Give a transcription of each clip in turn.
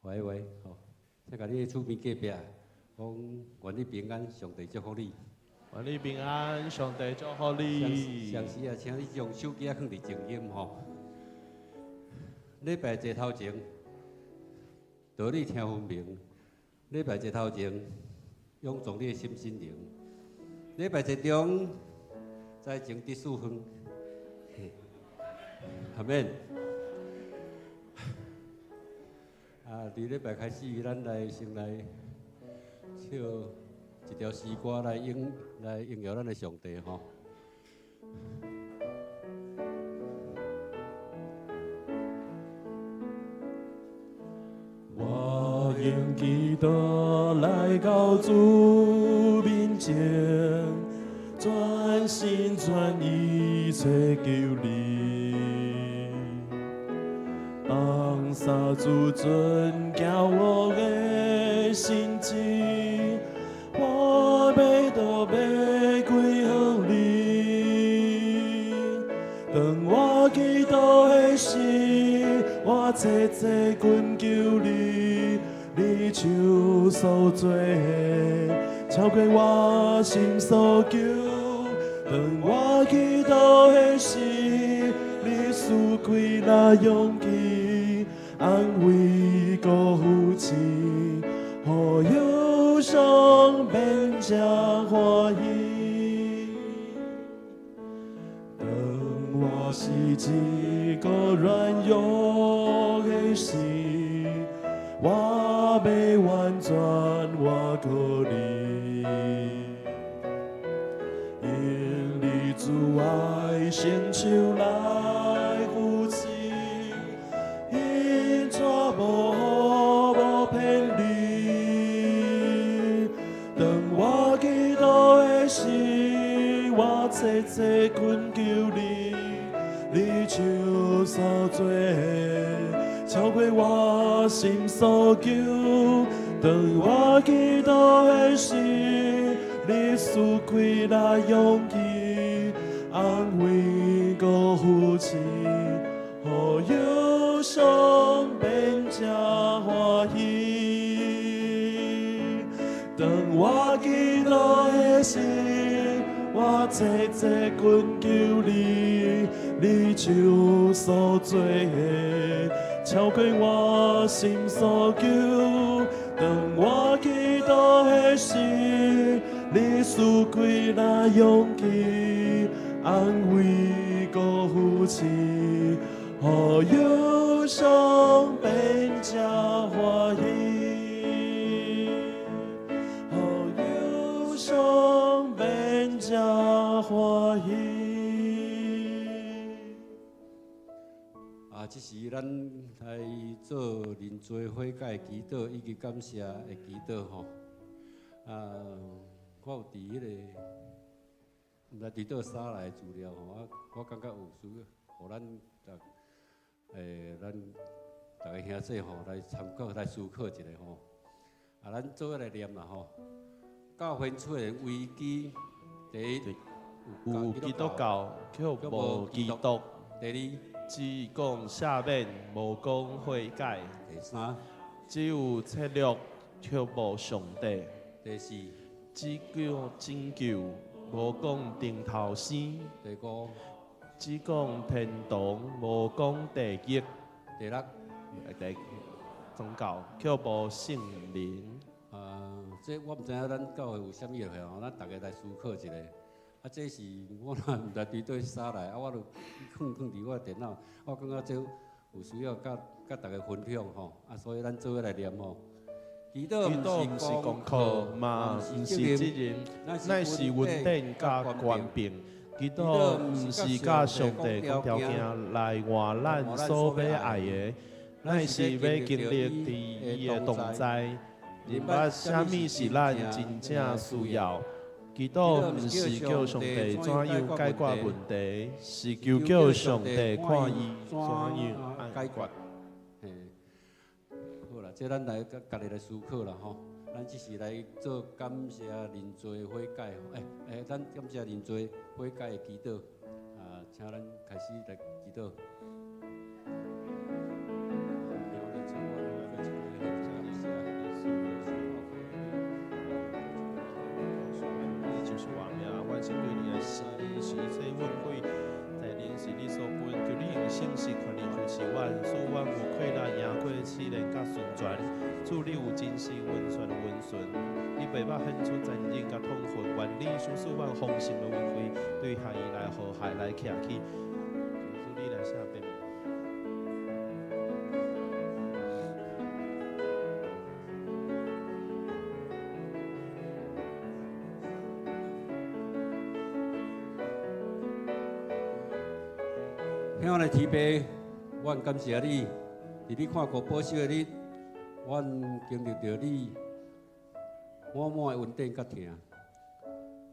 喂喂，吼，請共你厝邊隔壁講，願你平安，上帝祝福你。願你平安，上帝祝福你。上時啊，請你將手機仔囥佇靜音吼。禮拜坐頭前，道理聽分明；禮拜坐頭前，勇壯你的心身靈。禮拜坐中，災情得四方。阿們。啊，佇禮拜開始，咱來先來唱一條詩歌來榮耀咱的上帝吼。我用祈禱來到主面前，全心全意揣求你。當啥主尊教我的心志，我欲倒欲歸予你。當我祈禱的時，我切切懇求你，你手所做的，超過我心所求。當我祈禱的時，你賜開那勇氣，安慰閣扶持，予憂傷變成歡喜。當我是一個軟弱的時，我欲完全倚靠你，用你慈愛伸手來扶持，伊帶無無偏離。當我祈禱的時，我切切懇求你，你手所做的，超過我心所求。當我祈禱的時，你賜開那勇氣，安慰閣扶持，予憂傷變成歡喜。當我祈禱的時，我切切懇求你，你手所做的，超過我心所求。當我祈禱的時，你賜開那勇氣，安慰閣扶持，予憂傷變成歡喜，予憂傷變成歡喜。啊，這是咱來做認罪悔改祈禱以及感謝的祈禱吼。啊，我有佇彼個，毋知佇佗啥來的資料吼，啊，我感覺有需要，予咱逐，咱逐个兄弟吼來參考來思考一下吼。啊，咱做伙來念啦吼。教會出現危機，第一有基督教，卻無基督；第二，只講赦免，無講悔改；第三，只有策略，卻無上帝；第四，只講拯救，無講重頭生；第五，只講天堂，無講地獄；第六，第宗教，卻無聖靈。啊，這我毋知影咱教會有啥物會吼，咱逐家來思考一下。啊，這是我若毋知佇佗啥來，啊，我就囥囥佇我的電腦，我感覺這有需要佮佮逐家分享吼，啊，所以咱做伙來念吼。祈禱祈禱毋是功課，嘛毋是責任，乃是恩典佮權柄。祈禱毋是佮上帝講條件來換咱所欲愛的，乃是欲經歷佇伊的同在，認捌啥物是咱真正需要。祈禱毋是叫上帝怎樣解決問題，是求叫上帝看伊怎樣解決。嘿，好啦，這咱來佮家己來思考啦吼。咱這是來做感謝認罪悔改，欸欸，咱感謝認罪悔改的祈禱。啊，請咱開始來祈禱。就是活命，阮是對你的生，是一切恩惠，在恁是你所分，求你用信實權力扶持阮，使阮有氣力贏過試煉佮順轉。主你有真實完全的溫順，你袂捌顯出殘忍佮痛恨，願你賞賜阮豐盛的恩惠，對遐伊來和諧來徛起。求主你來赦免。兄弟天父，阮感謝你，佇你看顧保守的日，阮經歷著你滿滿的恩典佮疼。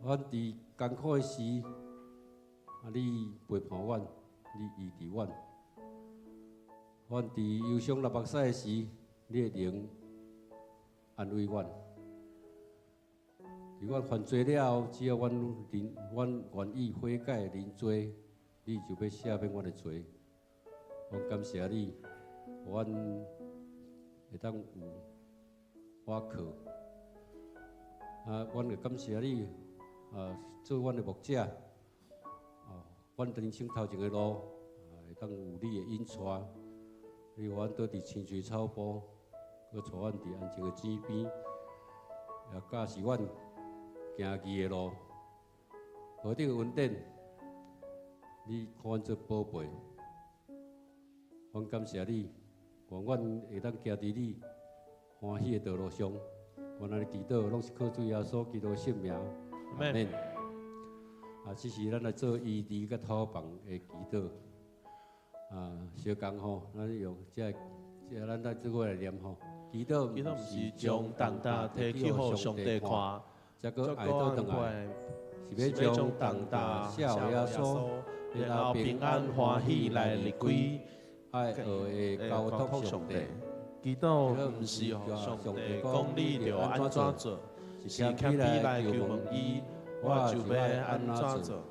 阮佇艱苦的時，啊，你陪伴阮，你醫治阮。阮佇憂傷流目屎的時，你的靈安慰阮。佇阮犯罪了後，只要阮認，阮願意悔改認罪，你就欲赦免阮的罪。我感謝你，予阮會當有倚靠。啊，阮會感謝你，啊，做阮的牧者，哦，阮人生頭前的路，啊，會當有你的引帶，你予阮倒佇青翠草埔，閣帶阮佇安靜的井邊，也教示阮行義的路。何等的恩典！你看阮做寶貝，阮感謝你，願阮會當行佇你歡喜的道路上。阮按呢祈禱，攏是靠主耶穌基督的聖名。阿們。啊，這是咱來做醫治佮土房的祈禱。啊，相仝吼，咱用這個，這個咱來做伙來念吼。祈禱毋是將重擔提去予上帝看，才閣愛倒轉來，是欲將重擔卸予耶穌。然後平安歡喜來離開，愛學會交託上帝。祈禱毋是予上帝講你著按怎做，是謙卑來求問伊，我就欲按怎做。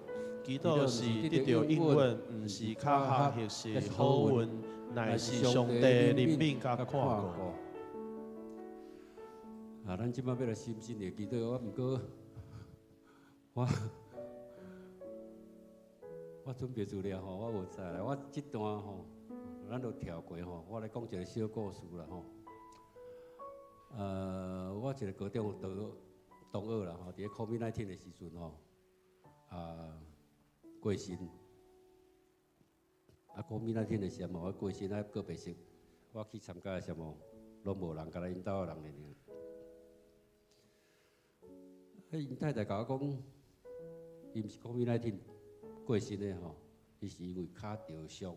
祈禱是得著應允，毋是巧合或是好運，乃是上帝憐憫佮看顧。啊，咱這擺欲來深深的祈禱，我毋過我。我準備資料吼，我無知啦。我這段吼，咱都跳過吼。我來講一個小故事啦吼。我一個高中同學啦吼，佇咧 COVID-19 的時陣吼，啊過身。啊，COVID-19 的時陣我過身啊，告別式，我去參加的時陣，攏無人，干焦𪜶兜的人爾。啊，𪜶太太共我講，伊毋是 COVID-19 過身的吼，伊是因為跤著傷。啊，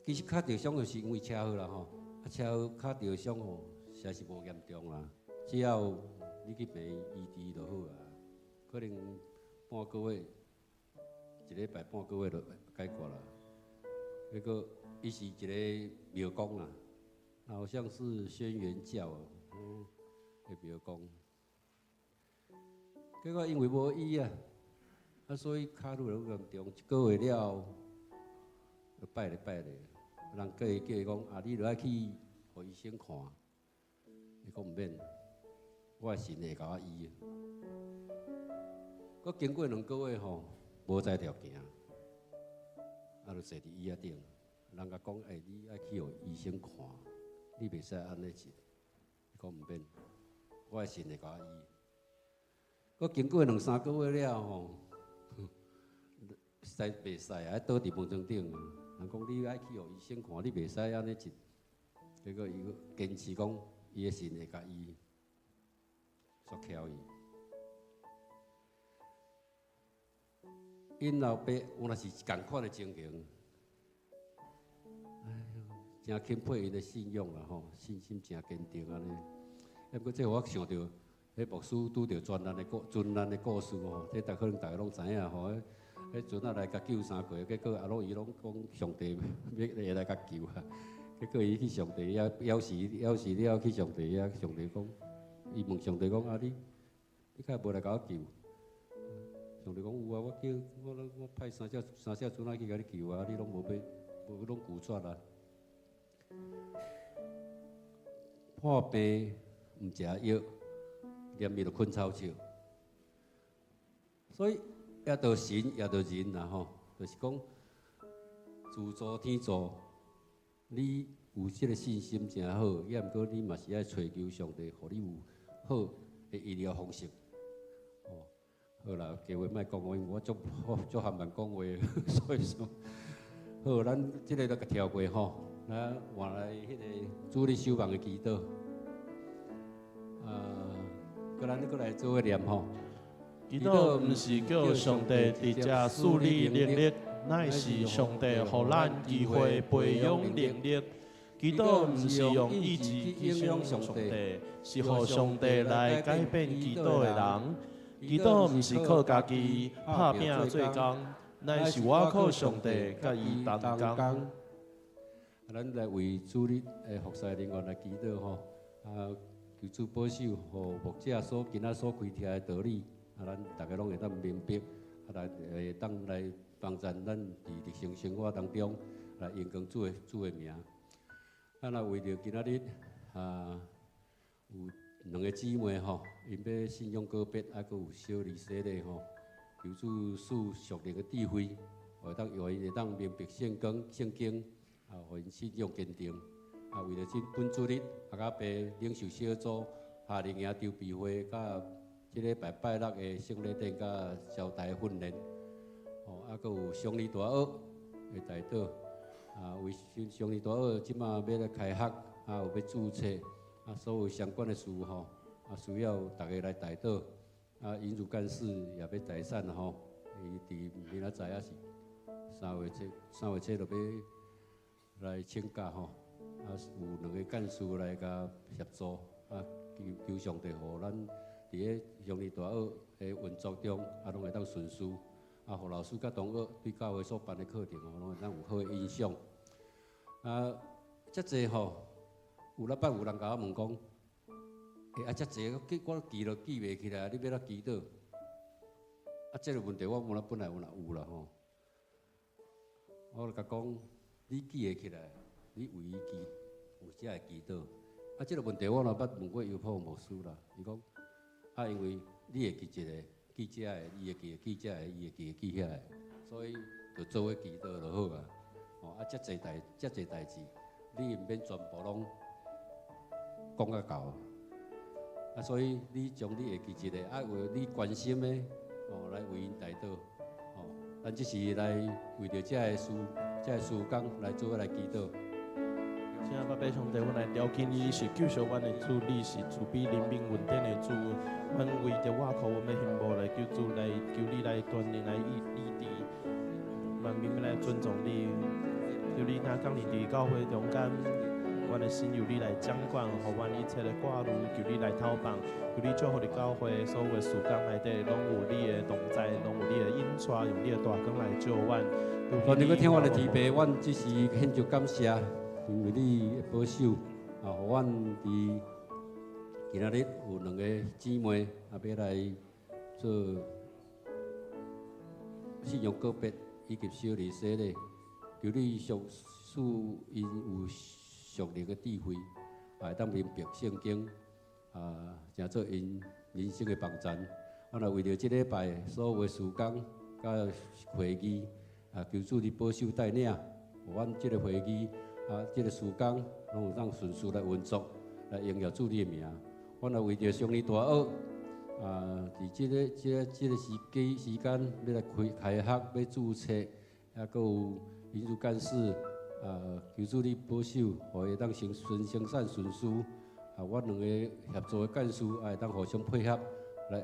其實跤著傷就是因為車禍啦吼。啊，車禍跤著傷吼，實在是無嚴重啦。只要你去病院醫治就好啊。可能半個月，一禮拜半個月就解決啦。結果伊是一個廟公啦，好像是軒轅教，彼廟公。結果因為無醫啊，啊所以跤愈來愈嚴重，一個月了後，就拜咧拜咧，人叫伊叫伊講啊，你著愛去予醫生看。伊講毋免，我的神會共我醫。閣經過2個月吼，無才調行，啊，就坐佇椅仔頂。人共講，欸，你愛去予醫生看，你袂使按呢一。伊講毋免，我的神會共我醫。閣經過兩三個月了吼，實在袂使啊，倒佇病床頂。人講你愛去予醫生看，你袂使按呢一。結果伊閣堅持講，伊的神會共醫，煞翹伊。𪜶老爸原來是仝款的情形，哎喲，誠欽佩𪜶的信仰啦吼，信心誠堅定按呢。啊，毋過這予我想著，彼牧師拄著船難的故事吼，這逐可能逐家攏知影吼。彼船仔來共救三過，結果啊攏伊攏講上帝欲會來共救啊。結果伊去上帝遐枵死枵死了去上帝遐，上帝講，伊問上帝講啊你，你敢無來共我救？上帝講有啊，我叫我我派三隻船仔去共你救啊，你攏無欲，無攏拒絕啊。破病毋食藥，連伊就睏臭笑。所以也著神，也著人啦吼，就是講自造天造，你有這个信心誠好，抑毋過你嘛是愛揣求上帝，予你有好的醫療方式。哦，好啦，加話莫講，因為我足我足含慢講話，所以說好，咱這个就共跳過吼，咱換來彼个主日守望的祈禱。啊，閣咱閣來做伙念吼。祈禱毋是叫上帝直接賜你能力，乃是上帝予咱機會培養能力。祈禱毋是用意志去影響上帝，是予上帝來改變祈禱的人。祈禱毋是靠家己拍拚做工，乃是我靠上帝佮伊同工。啊，咱來為主日的服侍人員來祈禱吼，啊，求主保守，予牧者所今仔所開拓的道理，啊，咱逐家攏會當明白，啊，來會當來幫助咱佇日常生活當中來榮光主的名。啊，若為著今仔日啊，有兩个姊妹吼，𪜶欲信仰告別，啊，閣有小兒洗禮吼，求主賜屬靈的智慧，會當予𪜶會當明白聖經聖經，啊，予𪜶信仰堅定。啊，為著這本主日阿甲爸領袖小組夏令營籌備會，佮這禮拜拜六的聖禮典佮招待訓練，吼，啊，閣有雙語大學的代禱，啊，為雙語大學這馬欲來開學，啊，有欲註冊，啊，所有相關的事吼，啊，需要逐家來代禱，啊，引主幹事也欲待產吼，伊佇明仔載抑是3月初就欲來請假吼。啊，有兩个幹事來共協助，啊，求求上帝予咱佇咧雙語大學的運作中，啊，攏會當順遂，啊，予老師佮同學對教會所辦的課程吼，攏會當有好的影響。啊，遮濟吼，有禮拜有人共我問講，欸，啊，遮濟我記我記都記袂起來，你欲怎祈禱？啊，這个問題我本來有若有啦吼，我就共講，你記會起來，你為伊祈，有才會祈禱。啊，這个問題我若捌問過尤普牧師啦，伊講，啊，因為你會記一个，記這个，伊會記記這个，伊會記記遐个，所以就做伙祈禱就好啊。吼，啊，遮濟代誌，你毋免全部攏講甲到。啊，所以你將你會記一个，啊，有你關心的，哦，來為𪜶代禱，吼，咱這是來為著這个事，這个事工來做伙來祈禱。親愛的爸上帝，阮來朝見你是救贖阮的主，你是慈悲憐憫恩典的主。阮為著倚靠阮的幸福來求主來求你來鍛鍊來醫醫治，萬民欲來尊重你。求你若降臨佇教會中間，阮的心由你來掌管，予阮一切的掛慮，求你來透放，求你祝福佇教會所有的事工內底，攏有你的同在，攏有你的引帶，用你的大光來照阮。願你閣聽阮的天父，阮只是獻上感謝，因為你的保守，啊，予阮佇今仔日有兩个姊妹啊，欲來做信仰告別以及小禮洗禮，求你賞賜𪜶有屬靈的智慧，啊，會當明白聖經，啊，成做𪜶人生的幫贊。阮也為著這禮拜所有的事工佮會議，啊，求主你保守帶領，予阮這个會議啊，這个事工攏有當順遂來運作，來榮耀主你的名。阮也為著雙語大學，啊，佇這個時機時間欲來開開學，欲註冊，啊，閣有民主幹事，啊，求主你保守，予伊會當成順生產順遂。啊，阮兩個協助的幹事，也會當互相配合，來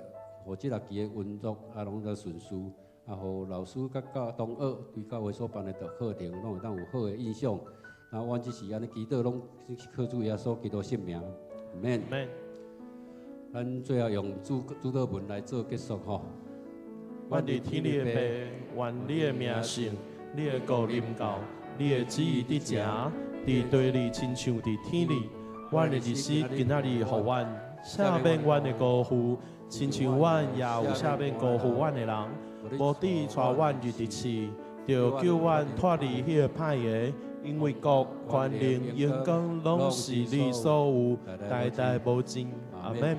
予這學期的運作啊，攏當順遂。啊，予老師佮教同學對教會所辦的課程，攏會當有好的印象。啊，阮只是按呢祈禱，攏是靠主耶穌基督聖名，阿門。阿咱最後用主禱文來做結束吼。阮佇天裡的父，願你的名聖，你的國臨到，你的旨意佇遮，佇地裡親像佇天裡。阮的日子今仔日予阮，赦免阮的辜負，親像阮也有赦免辜負阮的人。無致帶阮入佇試，著救阮脫離彼个歹的。因為國、權能、榮光，攏是你所有，代代無盡。阿門。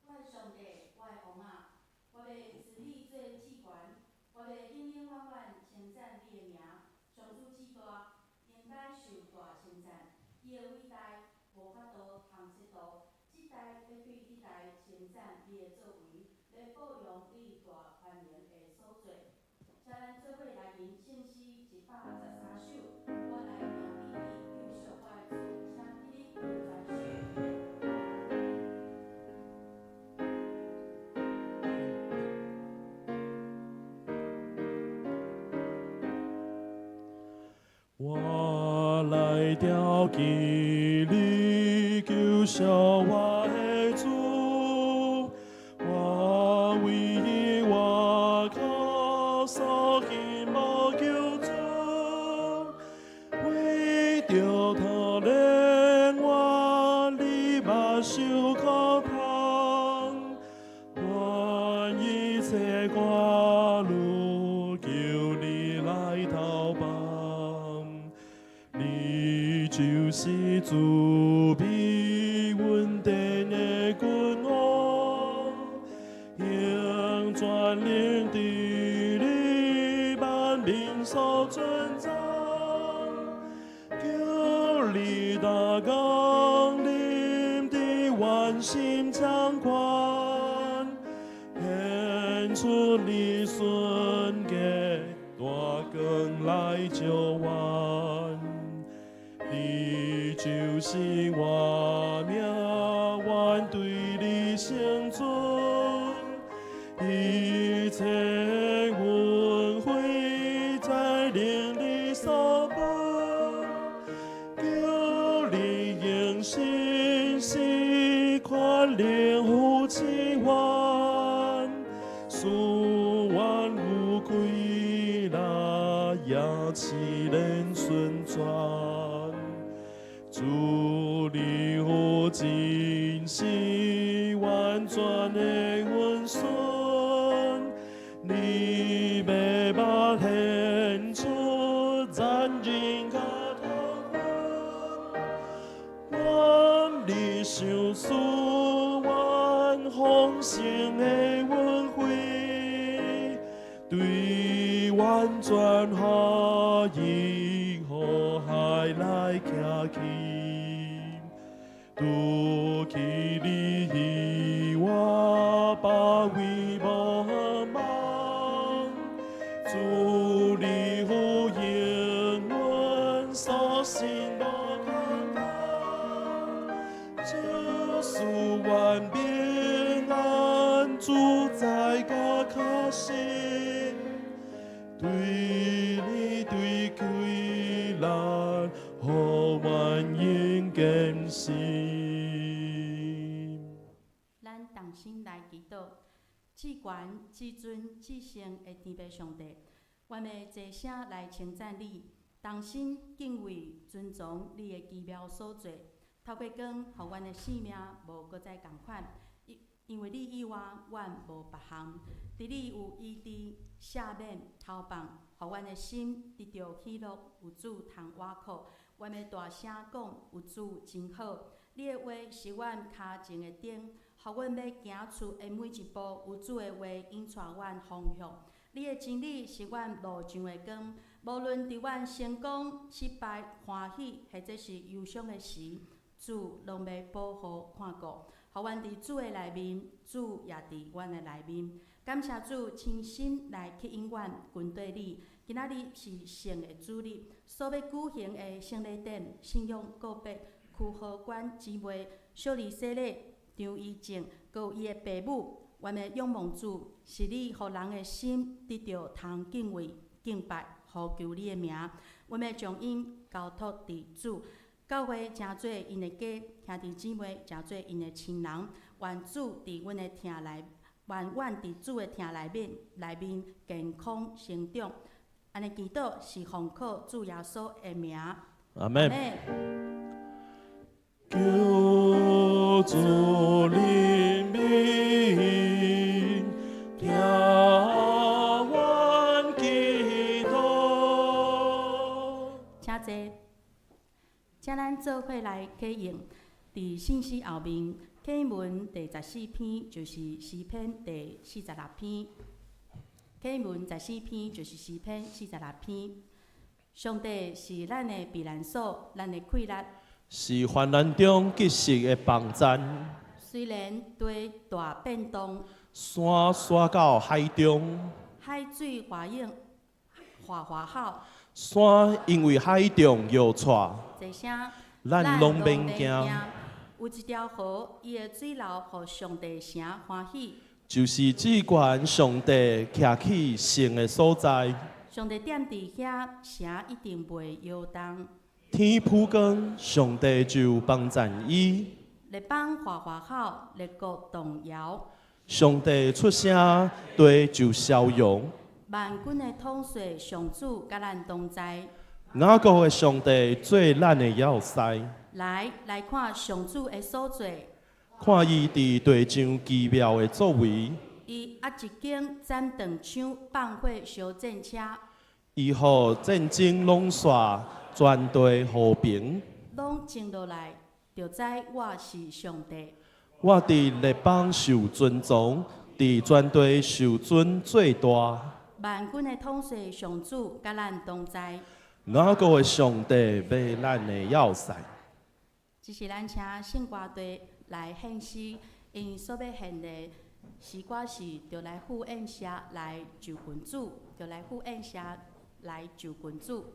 我的上帝，我的王啊，我欲尊你做至懸，我欲永永遠遠稱讚你的名。上主至大，應該受大稱讚。伊的偉大，無法度通測度。這代欲對彼代稱讚你的作為，欲報揚你大權能的所作。請咱做伙來吟聖詩113首，我來定意你救贖我的主，請起立傳授。我來牢記你救贖我的主，我唯一倚靠所希望救主，為著可憐我，你目受苦痛，斷一切掛慮，求你來投放。你就是慈悲穩定的君王，用權能治理萬民所尊重，求你大降臨佇阮心掌權，顯出你聖潔大光來照阮。你就是我命，願對你成全，一切恩惠在靈裡所分，求你用信實權能扶持阮，使阮有氣力也試煉順轉。主你有真實完全的恩順，你欲目顯出殘忍佮痛恨，願你賞賜阮豐盛的恩惠。轉化銀河海來徛起，拄起你以我包圍無望，主你有應允所信無空空，就是願平安住在我確信，對你對開咱，予萬應堅信。咱同心來祈禱，至懸、至尊、至聖的天父上帝，願欲齊聲來稱讚你，同心敬畏尊崇你的奇妙所作。透過光，予阮的性命無閣再仝款，因為你以外，阮無別項。佇你有醫治、赦免、投放，予阮的心得著喜樂，有主通倚靠。願欲大聲講，有主真好。你的話是阮跤前的燈，予阮欲行出的每一步，有主的話引帶阮方向。你的真理是阮路上的光，無論佇阮成功、失敗、歡喜，或者是憂傷的時，主攏欲保護看顧，予阮佇主的內面，主也佇阮的內面。感謝主親身來吸引阮跟綴你。今仔日是聖的主日，所欲舉行的聖禮典、信仰告白、區何關姊妹、小兒洗禮、張醫正，閣有伊的爸母，願欲仰望主，是你予人的心得著通敬畏、敬拜、呼求你的名。阮欲將𪜶交託佇主，教會成做𪜶的家，兄弟姊妹成做𪜶的親人。願主佇阮的疼內，願阮佇主的疼內面，內面健康成長。按呢祈禱是奉靠主耶穌的名。阿門。求主憐憫，聽阮祈禱。請坐，請咱做伙來啟用，佇信息後面，啟文第14篇就是詩篇第46篇。啟文十四篇就是詩篇四十六篇。上帝是咱的避難所，咱的氣力。是患難中結實的幫贊。雖然地大變動，山徙到海中，海水華湧，嘩嘩吼，山因為海浪搖掣，齊聲，咱攏免驚。有一條河，伊的水流予上帝城歡喜。就是至懸上帝徛起聖的所在。上帝踮佇遐，城一定袂搖動。天曝光，上帝就幫贊伊。列邦嘩嘩吼，列國動搖。上帝出聲，地就消融。萬軍的統帥上主佮咱同在。雅各的上帝做咱的要塞。來，來看上主的所作。看伊佇地上奇妙的作為。伊壓一弓斬斷槍，放火燒戰車。伊予戰爭攏煞，全地和平。攏靜落來，就知我是上帝。我佇列邦受尊崇，佇全地受尊做大。萬軍的統帥上主佮咱同在。雅各的上帝欲咱的要塞。這是咱請聖歌隊來獻詩，𪜶所欲獻的詩歌是著來赴宴席來就近主，著來赴宴席來就近主。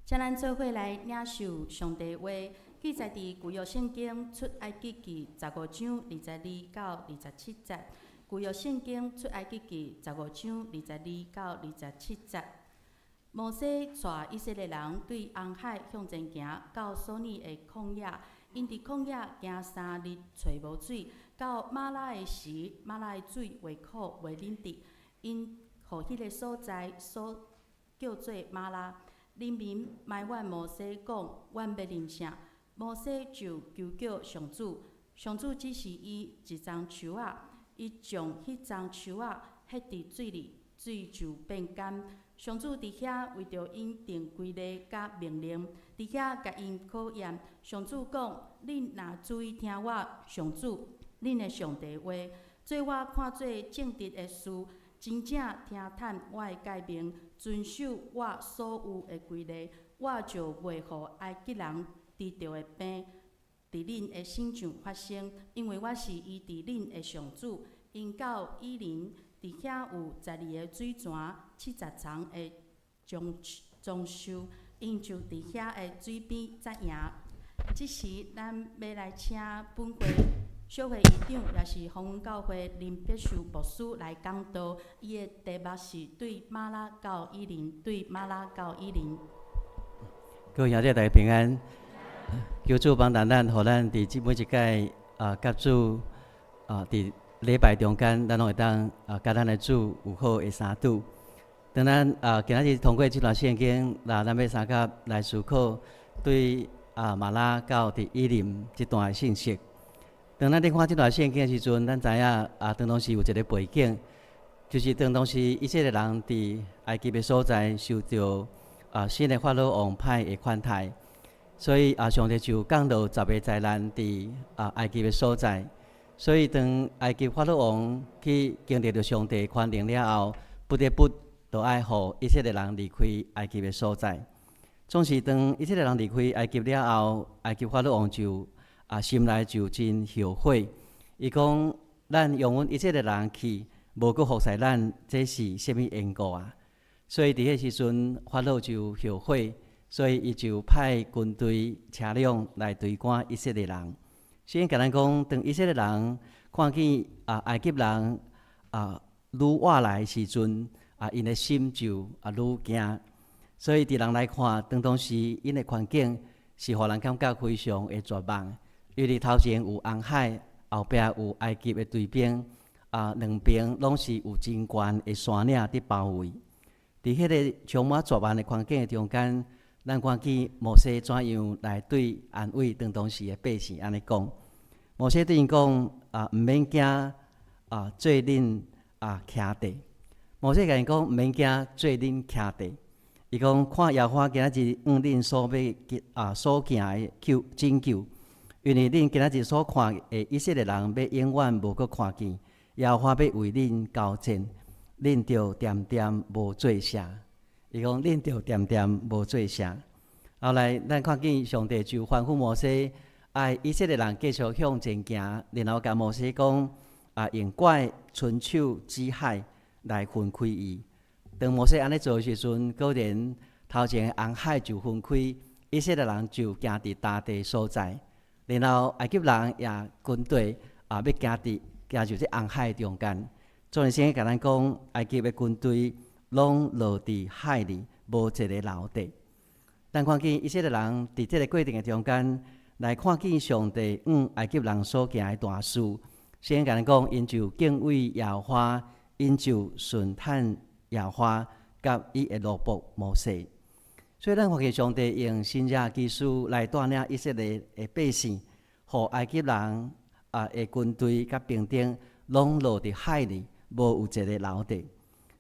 請咱做伙來領受上帝話，記載佇舊約聖經出埃及記十五章二十二到二十七節。舊約聖經出埃及記十五章二十二到二十七節。摩西帶以色列人對紅海向前行，到蘇爾的曠野。𪜶佇曠野行三日，揣無水。到瑪拉的時，瑪拉的水話苦，袂忍得。𪜶予彼個所在所叫做瑪拉。人民埋怨摩西講：阮欲啉啥？摩西就求叫上主，上主指示伊一叢樹仔，伊將彼叢樹仔彼佇水裡，水就變甘。上主佇遐為著𪜶定規例佮命令，佇遐共𪜶考驗。上主講：恁若注意聽我上主恁的上帝話，做我看做正直的事，真正聽趁我的誡命，遵守我所有的規例，我就袂予埃及人治著的病佇恁的身上發生，因為我是醫治恁的上主。𪜶到以琳，佇遐有十二个水泉，七十叢的棕棕樹，𪜶就佇遐的水邊紮營。這時，咱欲來請本會小會議長，也是鴻恩教會林必秀牧師來講道。伊的題目是對瑪拉到以琳，對瑪拉到以琳。各位兄弟大家平安，求主幫助咱，予咱佇這每一擺啊，佮主啊，佇禮拜中間，咱攏會當啊，佮咱的主有好的相拄。當咱啊，今仔日通過這段聖經，那咱欲相佮來思考對啊瑪拉到佇以琳這段的信息。當咱咧看這段聖經的時陣，咱知影啊，當當時有一个背景，就是當當時以色列人佇埃及的所在受著啊新的法老王歹的款待，所以啊，上帝就降落十个災難佇啊埃及的所在。所以當埃及法老王去經歷著上帝寬容了後，不得不都愛予以色列人離開埃及的所在。總是當以色列人離開埃及了後，埃及法老王就啊心內就真後悔。伊講：咱容阮以色列人去，無閣服侍咱，這是啥物緣故啊？所以佇彼時陣，法老就後悔，所以伊就派軍隊車輛來追趕以色列人。聖經共咱講，當以色列人看見啊埃及人啊愈倚來的時陣，啊𪜶的心就啊愈驚。所以佇人來看，當當時𪜶的環境是予人感覺非常的絕望，因為頭前有紅海，後壁有埃及的追兵，啊兩邊攏是有真懸的山嶺佇包圍。佇彼个充滿絕望的環境的中間，咱看見摩西怎樣來對安慰當當時的百姓按呢講。摩西對𪜶講：啊，毋免驚，啊，做恁啊徛地。摩西共𪜶講：毋免驚，做恁徛地。伊講看耶和華今仔日向恁所欲啊所行的救拯救，因為恁今仔日所看的以色列人，欲永遠無閣看見。耶和華欲為恁交戰，恁著恬恬無做聲。伊講恁著恬恬無做聲。後來咱看見上帝就吩咐摩西，愛以色列人繼續向前行，然後共摩西講啊，用拐伸手指海來分開伊。當摩西按呢做的時陣，果然頭前的紅海就分開，以色列人就行佇乾地所在。然後埃及人也軍隊啊，欲行佇行入這紅海中間。所以聖經共咱講，埃及的軍隊攏落佇海裡，無一个留低。咱看見以色列人佇這个過程的中間，來看見上帝向埃及人所行的大事。聖經共咱講，𪜶就敬畏耶和華，𪜶就順趁耶和華佮伊的奴僕摩西。所以咱發現上帝用神蹟奇事來帶領以色列的百姓，予埃及人啊的軍隊佮兵丁攏落佇海裡，無有一个留低。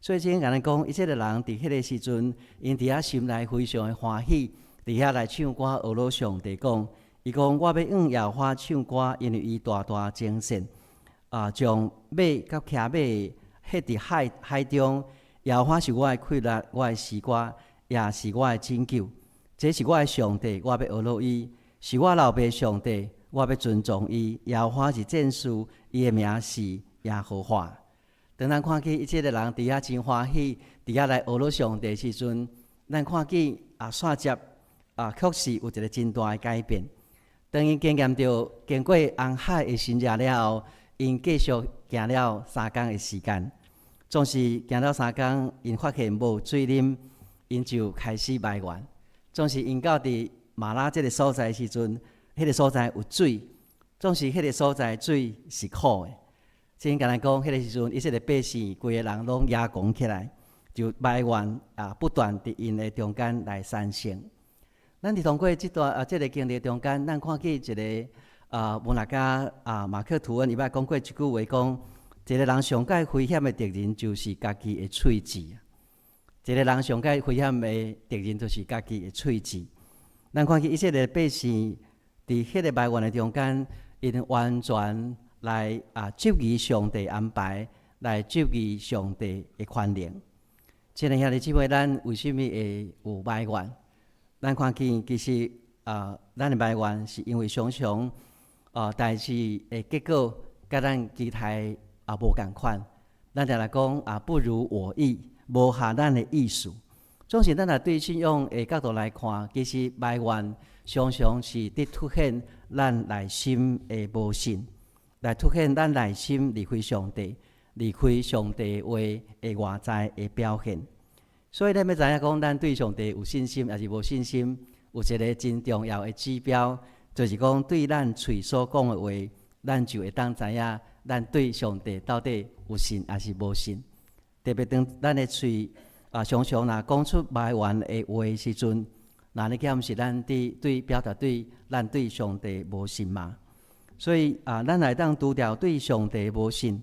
所以聖經共咱講，以色列人佇彼个時陣，𪜶佇遐心內非常的歡喜，佇遐來唱歌，呵咾上帝講，伊講我欲向耶和華唱歌，因為伊大大征戰，啊，將馬佮騎馬彼佇海海中。耶和華是我的氣力，我的詩歌，也是我的拯救。這是我的上帝，我欲呵咾伊；是我老爸上帝，我欲尊崇伊。耶和華是戰士，伊的名是耶和華。當咱看見以色列人佇遐真歡喜，佇遐來呵咾上帝時陣，咱看見啊，煞接啊，確實有一個真大的改變。當𪜶經驗著經過紅海的神蹟了後，𪜶繼續行了三工的時間。總是行了三工，𪜶發現無水啉，𪜶就開始埋怨。總是𪜶到佇瑪拉這个所在的時陣，彼个所在有水，總是彼个所在水是苦的。聖經共咱講，彼个時陣以色列百姓規个人攏攑講起來，就埋怨啊，不斷佇𪜶的中間來產生。咱佇通過這段啊，這个經歷中間，咱看見一个啊，文學家啊，馬克吐溫伊捌講過一句話，講一个人上蓋危險的敵人就是家己的喙舌。一个人上蓋危險的敵人就是家己的喙舌。咱看見以色列百姓佇彼个埋怨的中間，𪜶完全來啊質疑上帝安排，來質疑上帝的權能。親愛兄弟姊妹，咱為啥物會有埋怨？咱看見其實啊，咱的埋怨是因為常常啊代誌的結果，佮咱期待啊無仝款。咱常來講啊，不如我意，無合咱的意思。總是咱若對信仰的角度來看，其實埋怨常常是佇凸顯咱內心的無信，來凸顯咱內心離開上帝、離開上帝話的外在的表現。所以，咱欲知影講，咱對上帝有信心，抑是無信心，有一个真重要的指標，就是講對咱喙所講的話，咱就會當知影咱對上帝到底有信抑是無信。特別當咱的喙啊，常常若講出埋怨的話時陣，那呢敢毋是咱佇對表達對咱對上帝無信嗎？所以啊，咱會當拄著對上帝無信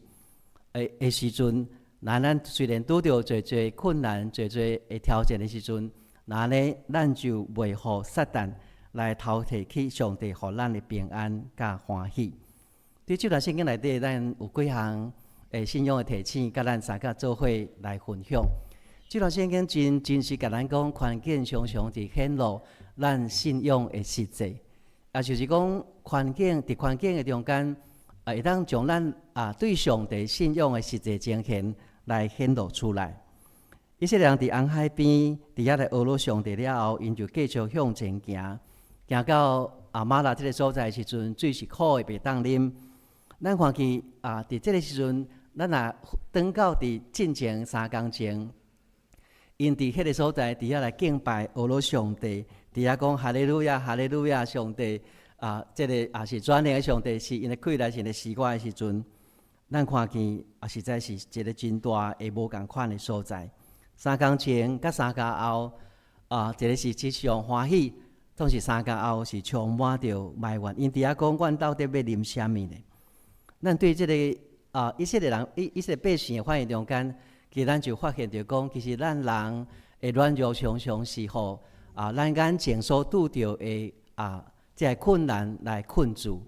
的時陣，那咱雖然拄著濟濟困難、濟濟的挑戰的時陣，那呢，咱就袂予撒旦來偷提去上帝予咱的平安佮歡喜。佇這段聖經內底，咱有幾項的信仰的提醒，佮咱三個做伙來分享。這段聖經真真實共咱講，環境常常佇顯露咱信仰的實際，也就是講，環境佇環境的中間，啊，會當將咱啊對上帝信仰的實際呈現來顯露出來。以色列人佇紅海邊，佇遐來呵咾上帝了後，𪜶就繼續向前行，行到啊瑪拉這个所在的時陣，水是苦的，袂當啉。咱看見啊，佇這个時陣，咱若轉到佇進前三工前，𪜶佇彼个所在，佇遐來敬拜呵咾上帝，佇遐講哈利路亞，哈利路亞，上帝啊，這个也是全能的上帝，是𪜶的氣力，是𪜶的死我的時陣，咱看見啊，實在是一个真大的無仝款的所在。三工前佮三工後啊，一个是真上歡喜，總是三工後是充滿著埋怨。𪜶佇遐講，阮到底欲啉啥物呢？咱對這个啊以色列人、以色列百姓的反應中間，其實咱就發現著講，其實咱人的軟弱常常是予啊，咱眼前所拄著的啊，這个困難來困住。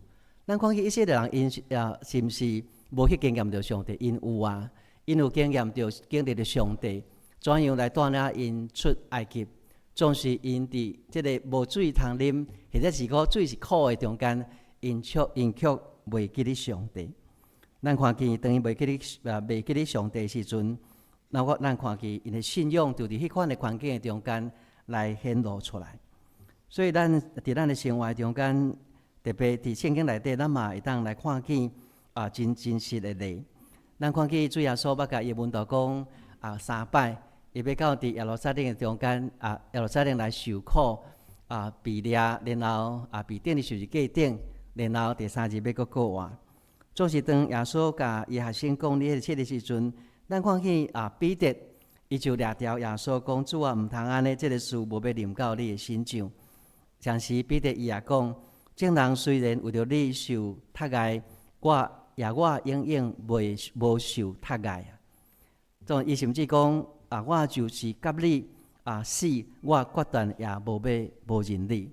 咱看見以色列人，𪜶啊，是毋是無去經驗著上帝？𪜶有啊，𪜶有經驗著經歷著上帝，怎樣來帶領𪜶出埃及？總是𪜶佇這个無水通啉，或者是講水是苦的中間，𪜶卻袂記得上帝。咱看見當𪜶袂記得上帝時陣，那咱看見𪜶的信仰就佇彼款的環境的中間來顯露出來。所以咱佇咱的生活中間，特別佇聖經內底，咱嘛會當來看見啊真真實的例。咱看見主耶穌捌共伊門徒講啊三擺，伊欲到佇耶路撒冷的中間啊，耶路撒冷來受苦啊，被掠，然後啊被釘佇十字架頂，然後第三日欲閣復活。總是當耶穌共伊學生講呢這个時陣，咱看見啊彼得伊就掠牢耶穌講：主啊，毋通按呢，這个事無欲臨到你的身上。同時彼得伊也講：眾人雖然為著你受窒礙，我永遠袂無受窒礙啊！總伊甚至講啊，我就是佮你啊死，我決斷也無欲無認你。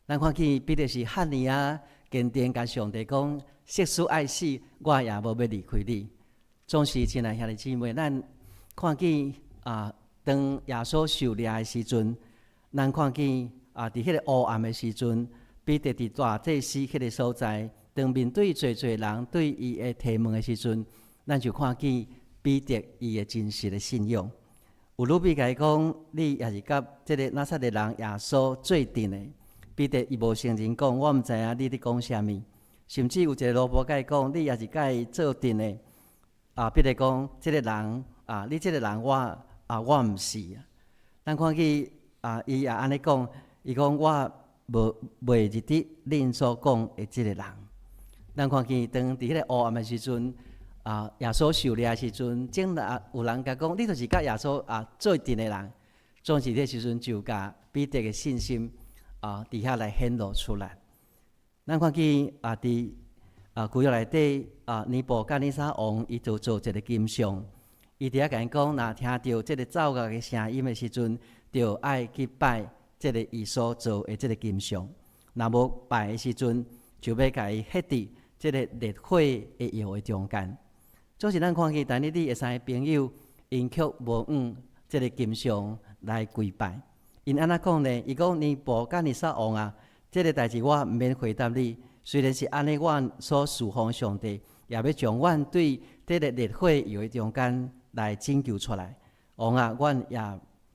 咱看見彼得是遐爾仔堅定，共上帝講，即使愛死，我也無欲離開你。總是親愛兄弟姊妹，咱看見啊，當耶穌受掠的時陣，咱看見啊，佇彼个黑暗的時陣，彼得佇大祭司彼个所在，當面對濟濟人對伊的提問的時陣，咱就看見彼得伊的真實的信仰。有女婢共伊講，你也是佮這个拿撒勒人耶穌做陣的。彼得伊無承認講，我毋知影你佇講啥物。甚至有一個奴僕共伊講，你也是佮伊做陣的。啊，彼得講，這个人啊，你這个人我啊，我毋是啊。咱看見啊，伊也按呢講，伊講我無袂認得恁所講的這个人。咱看見當佇彼个黑暗的時陣，啊，耶穌受掠的時陣，正啊有人共講，你就是佮耶穌啊做陣的人。總是彼個時陣就共彼得的信心啊，佇遐來顯露出來。咱看見啊，佇啊舊約內底啊，尼布甲尼撒王伊就做一个金像，伊佇遐共𪜶講，若聽著這个奏樂的聲音的時陣，就愛去拜這个伊所做的這个金像。若無拜的時陣，就欲共伊彼佇這个熱火的窯的中間。總是咱看見但以理的三个朋友，𪜶卻無向這个金像來跪拜。𪜶按怎講呢？伊講尼布甲尼撒王啊，這个代誌我毋免回答你。雖然是按呢，阮所事奉上帝，也欲將阮對這个熱火窯的中間來拯救出來。王啊，阮也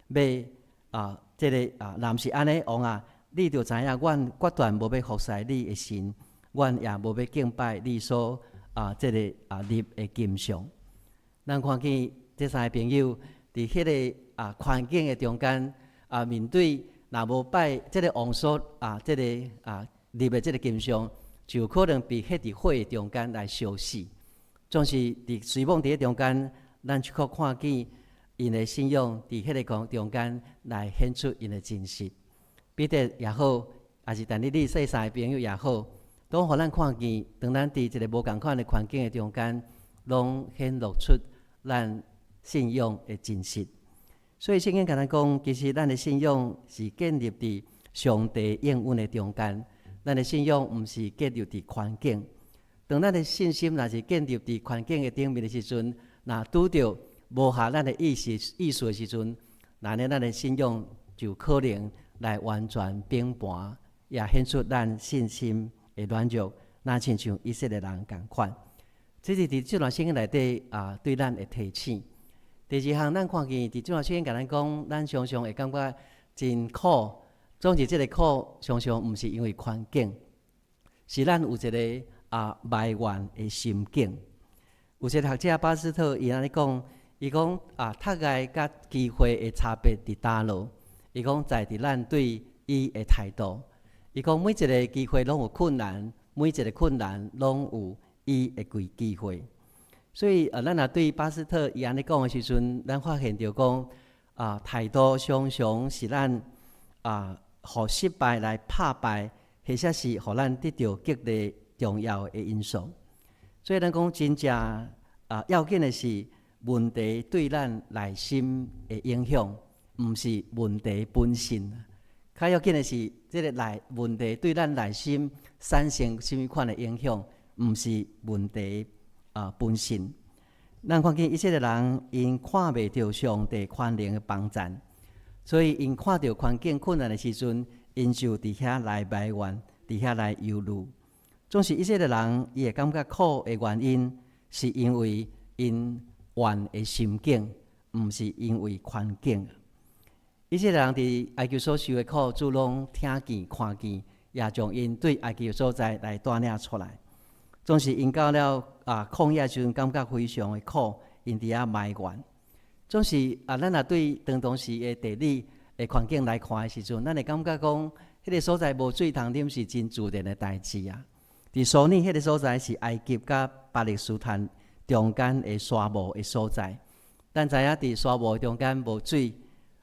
欲啊，這个啊，若毋是按呢，王啊，你就知影，阮決斷無欲服侍你的神，阮也無欲敬拜你所啊，這个啊立的金像。咱看見這三个朋友佇彼个啊環境的中間啊，面對若無拜這个王所啊，這个啊立的這个金像，就可能被彼佇火的中間來燒死。總是佇隨妄佇彼中間，咱卻看見𪜶的信仰佇彼个光中間來顯出𪜶的真實。彼得也好，抑是但以理這三個朋友也好，都予咱看見，當咱佇一个無仝款的環境的中間，攏顯露出咱信仰的真實。所以聖經共咱講，其實咱的信仰是建立佇上帝應允的中間。咱的信仰毋是建立佇環境。當咱的信心若是建立佇環境的頂面的時陣，若拄著無合咱的意思的時陣，那呢咱的信仰就可能來完全崩盤，也顯出咱信心的軟弱，若親像以色列人仝款。這是佇這段聖經內底啊，對咱的提醒。第二項，咱看見佇這段聖經共咱講，咱常常會感覺真苦。總是這个苦，常常毋是因為環境，是咱有一个啊埋怨的心境。有一个學者巴斯特伊按呢講，伊講啊，窒礙佮機會的差別佇佗落？伊講在佇咱對伊的態度。伊講每一个機會攏有困難，每一个困難攏有伊的機會。所以啊，咱若對巴斯特伊按呢講的時陣，咱發現著講啊，態度常常是咱啊，予失敗來拍敗，或者是予咱得著激勵重要的因素。所以咱講真正啊要緊的是問題對咱內心的影響，毋是問題本身。較要緊的是這个內問題對咱內心產生啥物款的影響，毋是問題啊本身。咱看見以色列人𪜶看袂著上帝權能的幫贊。所以，𪜶看著環境困難的時陣，𪜶就佇遐來埋怨，佇遐來憂慮。總是以色列人，伊會感覺苦的原因，是因為𪜶怨的心境，毋是因為環境。以色列人佇埃及所受的苦，主攏聽見、看見，也將𪜶對埃及所在來帶領出來。總是𪜶到了啊曠野時陣，感覺非常的苦，𪜶佇遐埋怨。總是啊，咱若對當時的地理的環境來看的時陣，咱會感覺講，彼个所在無水通啉是真自然的代誌啊。佇蘇爾彼个所在是埃及佮巴勒斯坦中間的沙漠的所在。咱知影佇沙漠中間無水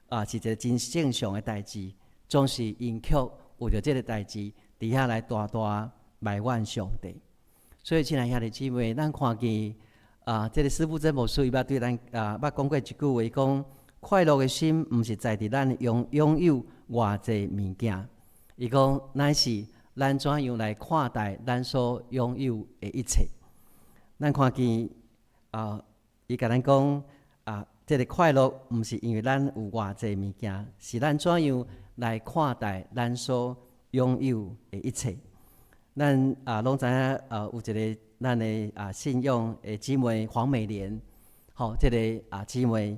啊，是一个真正常的代誌。總是𪜶卻為著這个代誌，佇遐來大大埋怨上帝。所以，親愛兄弟姊妹，咱看見。啊，這个司布真牧師伊捌對咱啊，捌講過一句話，講快樂的心毋是在佇咱擁有偌濟物件，伊講乃是咱怎樣來看待咱所擁有的一切。咱看見啊，伊共咱講啊，這个快樂毋是因為咱有偌濟物件，是咱怎樣來看待咱所擁有的一切。咱啊，攏知影啊，有一个咱的啊信仰的姊妹黃美蓮，吼，這个啊姊妹，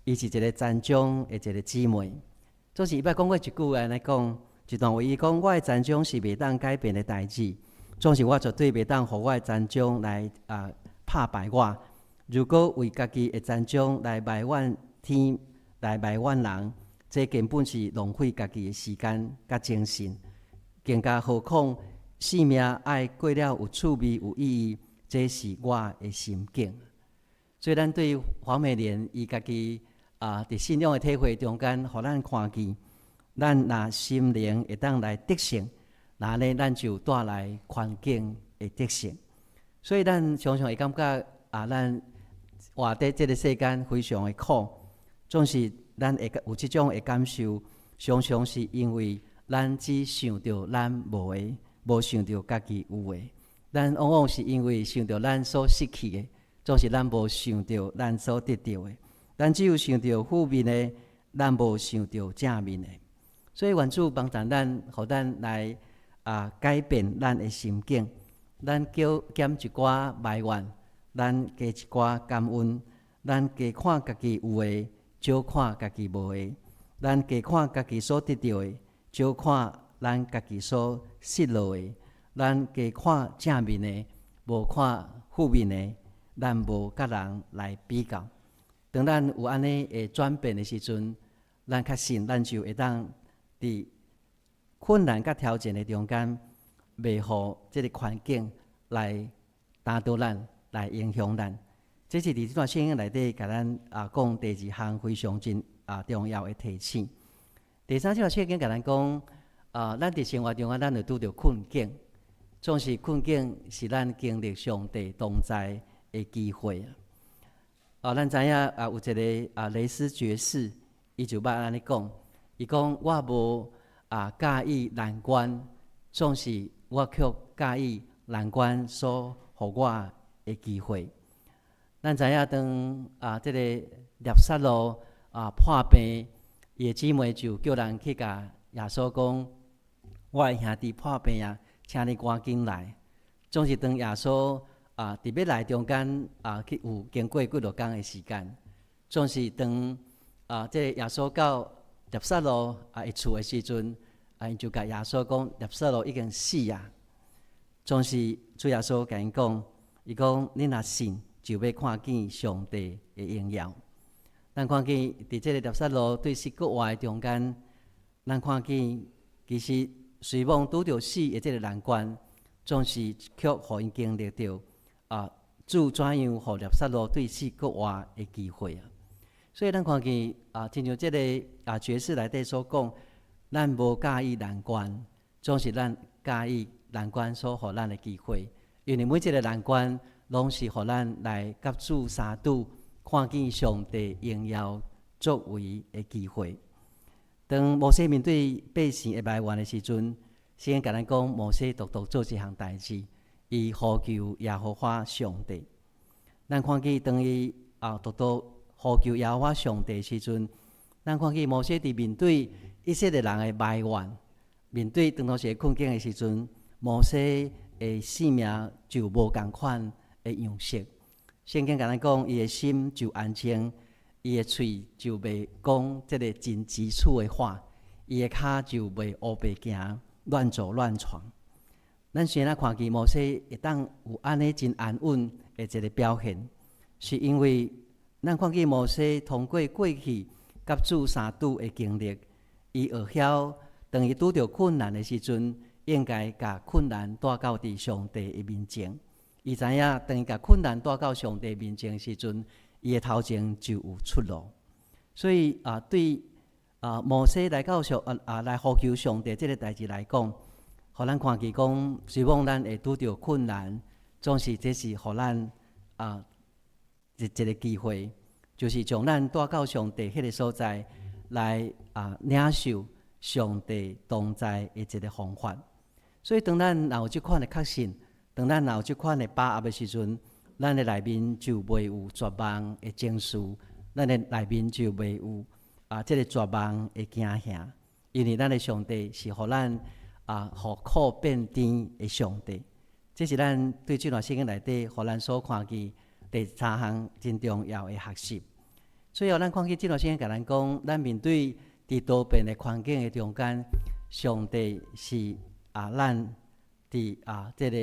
伊是一个殘障的一個姊妹。總是伊捌講過一句按呢講，一段話伊講：我的殘障是袂當改變的代誌，總是我絕對袂當予我的殘障來啊拍敗我。如果為家己的殘障來埋怨天，來埋怨人，這根本是浪費家己的時間佮精神。更加何況生命愛過了有趣味、有意義，這是我的心境。所以，咱對黃美蓮伊家己啊，佇信仰的體會中間，予咱看見，咱若心靈會當來得勝，那呢，咱就帶來環境的得勝。所以，咱常常會感覺啊，咱活佇這个世間非常的苦，總是咱會有這種的感受，常常是因為咱只想著咱無的，無想著家己有的。咱往往是因為想著咱所失去的，總是咱無想著咱所得著的。咱只有想著負面的，咱無想著正面的。所以願主幫助咱，予咱來啊改變咱的心境。咱叫減一寡埋怨，咱加一寡感恩。咱加看家己有的，少看家己無的。咱加看家己所得著的，少看咱家己所失落的。咱加看正面的，無看負面的。咱無佮人來比較。當咱有按呢的轉變的時陣，咱確信咱就會當佇困難佮挑戰的中間，袂予這个環境來打倒咱，來影響咱。這是佇這段聖經內底共咱啊講第二項非常真啊重要的提醒。第三，這段聖經共咱講啊，咱佇生活中間，咱會拄著困境，總是困境是咱經歷上帝同在的機會啊！啊，咱知影啊，有一个啊雷斯爵士，伊就捌按呢講，伊講我無啊佮意難關，總是我卻佮意難關所予我的機會。咱知影當啊，這个拿撒勒啊破病，伊的姊妹就叫人去共耶穌講：我的兄弟破病啊，請你趕緊來。總是當耶穌啊，佇欲來中間啊，去有經過幾落工的時間，總是當啊，這個耶穌到拿撒勒啊的厝的時陣，啊，𪜶就共耶穌講，拿撒勒已經死啊。總是主耶穌共𪜶講，伊講你若信，就欲看見上帝的榮耀。咱看見佇這个拿撒勒對死閣活的中間，咱看見其實雖罔拄著死的這个難關，總是卻予𪜶經歷著啊，主怎樣予拿撒勒對死閣活的機會啊！所以咱看見啊，親像這个啊爵士內底所講，咱無佮意難關，總是咱佮意難關所予咱的機會，因為每一个難關攏是予咱來佮主相拄，看見上帝榮耀作為的機會。當摩西面對百姓的埋怨的時陣，聖經共咱講，摩西獨獨做一項代誌。伊呼求耶和華上帝。咱看見當伊啊獨獨呼求耶和華上帝時陣，咱看見摩西佇面對以色列人的埋怨，面對當當時的困境的時陣，摩西的生命就無仝款的樣式。聖經共咱講，伊的心就安靜，伊的喙就袂講這个真輓取的話，伊的跤就袂烏白行，亂走亂闖。咱先來看見摩西會當有按呢真安穩的一个表現，是因為咱看見摩西通過過去佮主相拄的經歷，伊學曉當伊拄著困難的時陣，應該共困難帶到佇上帝的面前。伊知影當伊共困難帶到上帝面前的時陣，伊的頭前就有出路。所以啊，對啊摩西來到上啊啊來呼求上帝這个代誌來講，予咱看見講，雖罔咱會拄著困難，總是這是予咱啊一一个機會，就是將咱帶到上帝彼个所在來啊領受上帝同在的一个方法。所以當咱若有這款的確信，當咱若有這款的把握的時陣，咱的內面就袂有絕望的情緒，咱的內面就袂有啊這个絕望的驚嚇，因為咱的上帝是予咱啊，予苦變甜的上帝，這是咱對這段聖經內底，予咱所看見第三項真重要的學習。最後，咱看見這段聖經共咱講，咱面對佇多變的環境的中間，上帝是啊，咱佇啊這个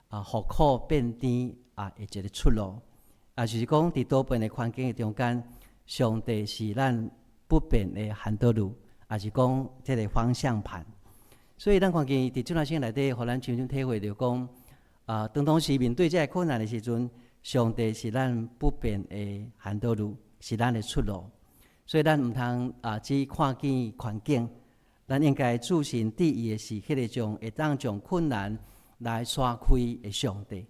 啊予苦變甜啊的一个出路。也就是講，佇多變的環境的中間，上帝是咱不變的範道路，也是講這个方向盤。所以，咱看見佇這段聖經內底，予咱深深體會著講，啊，當當時面對這个困難的時陣，上帝是咱不變的範道路，是咱的出路。所以，咱毋通啊，只看見環境，咱應該注神注意的是，彼个將會當將困難來徙開的上帝。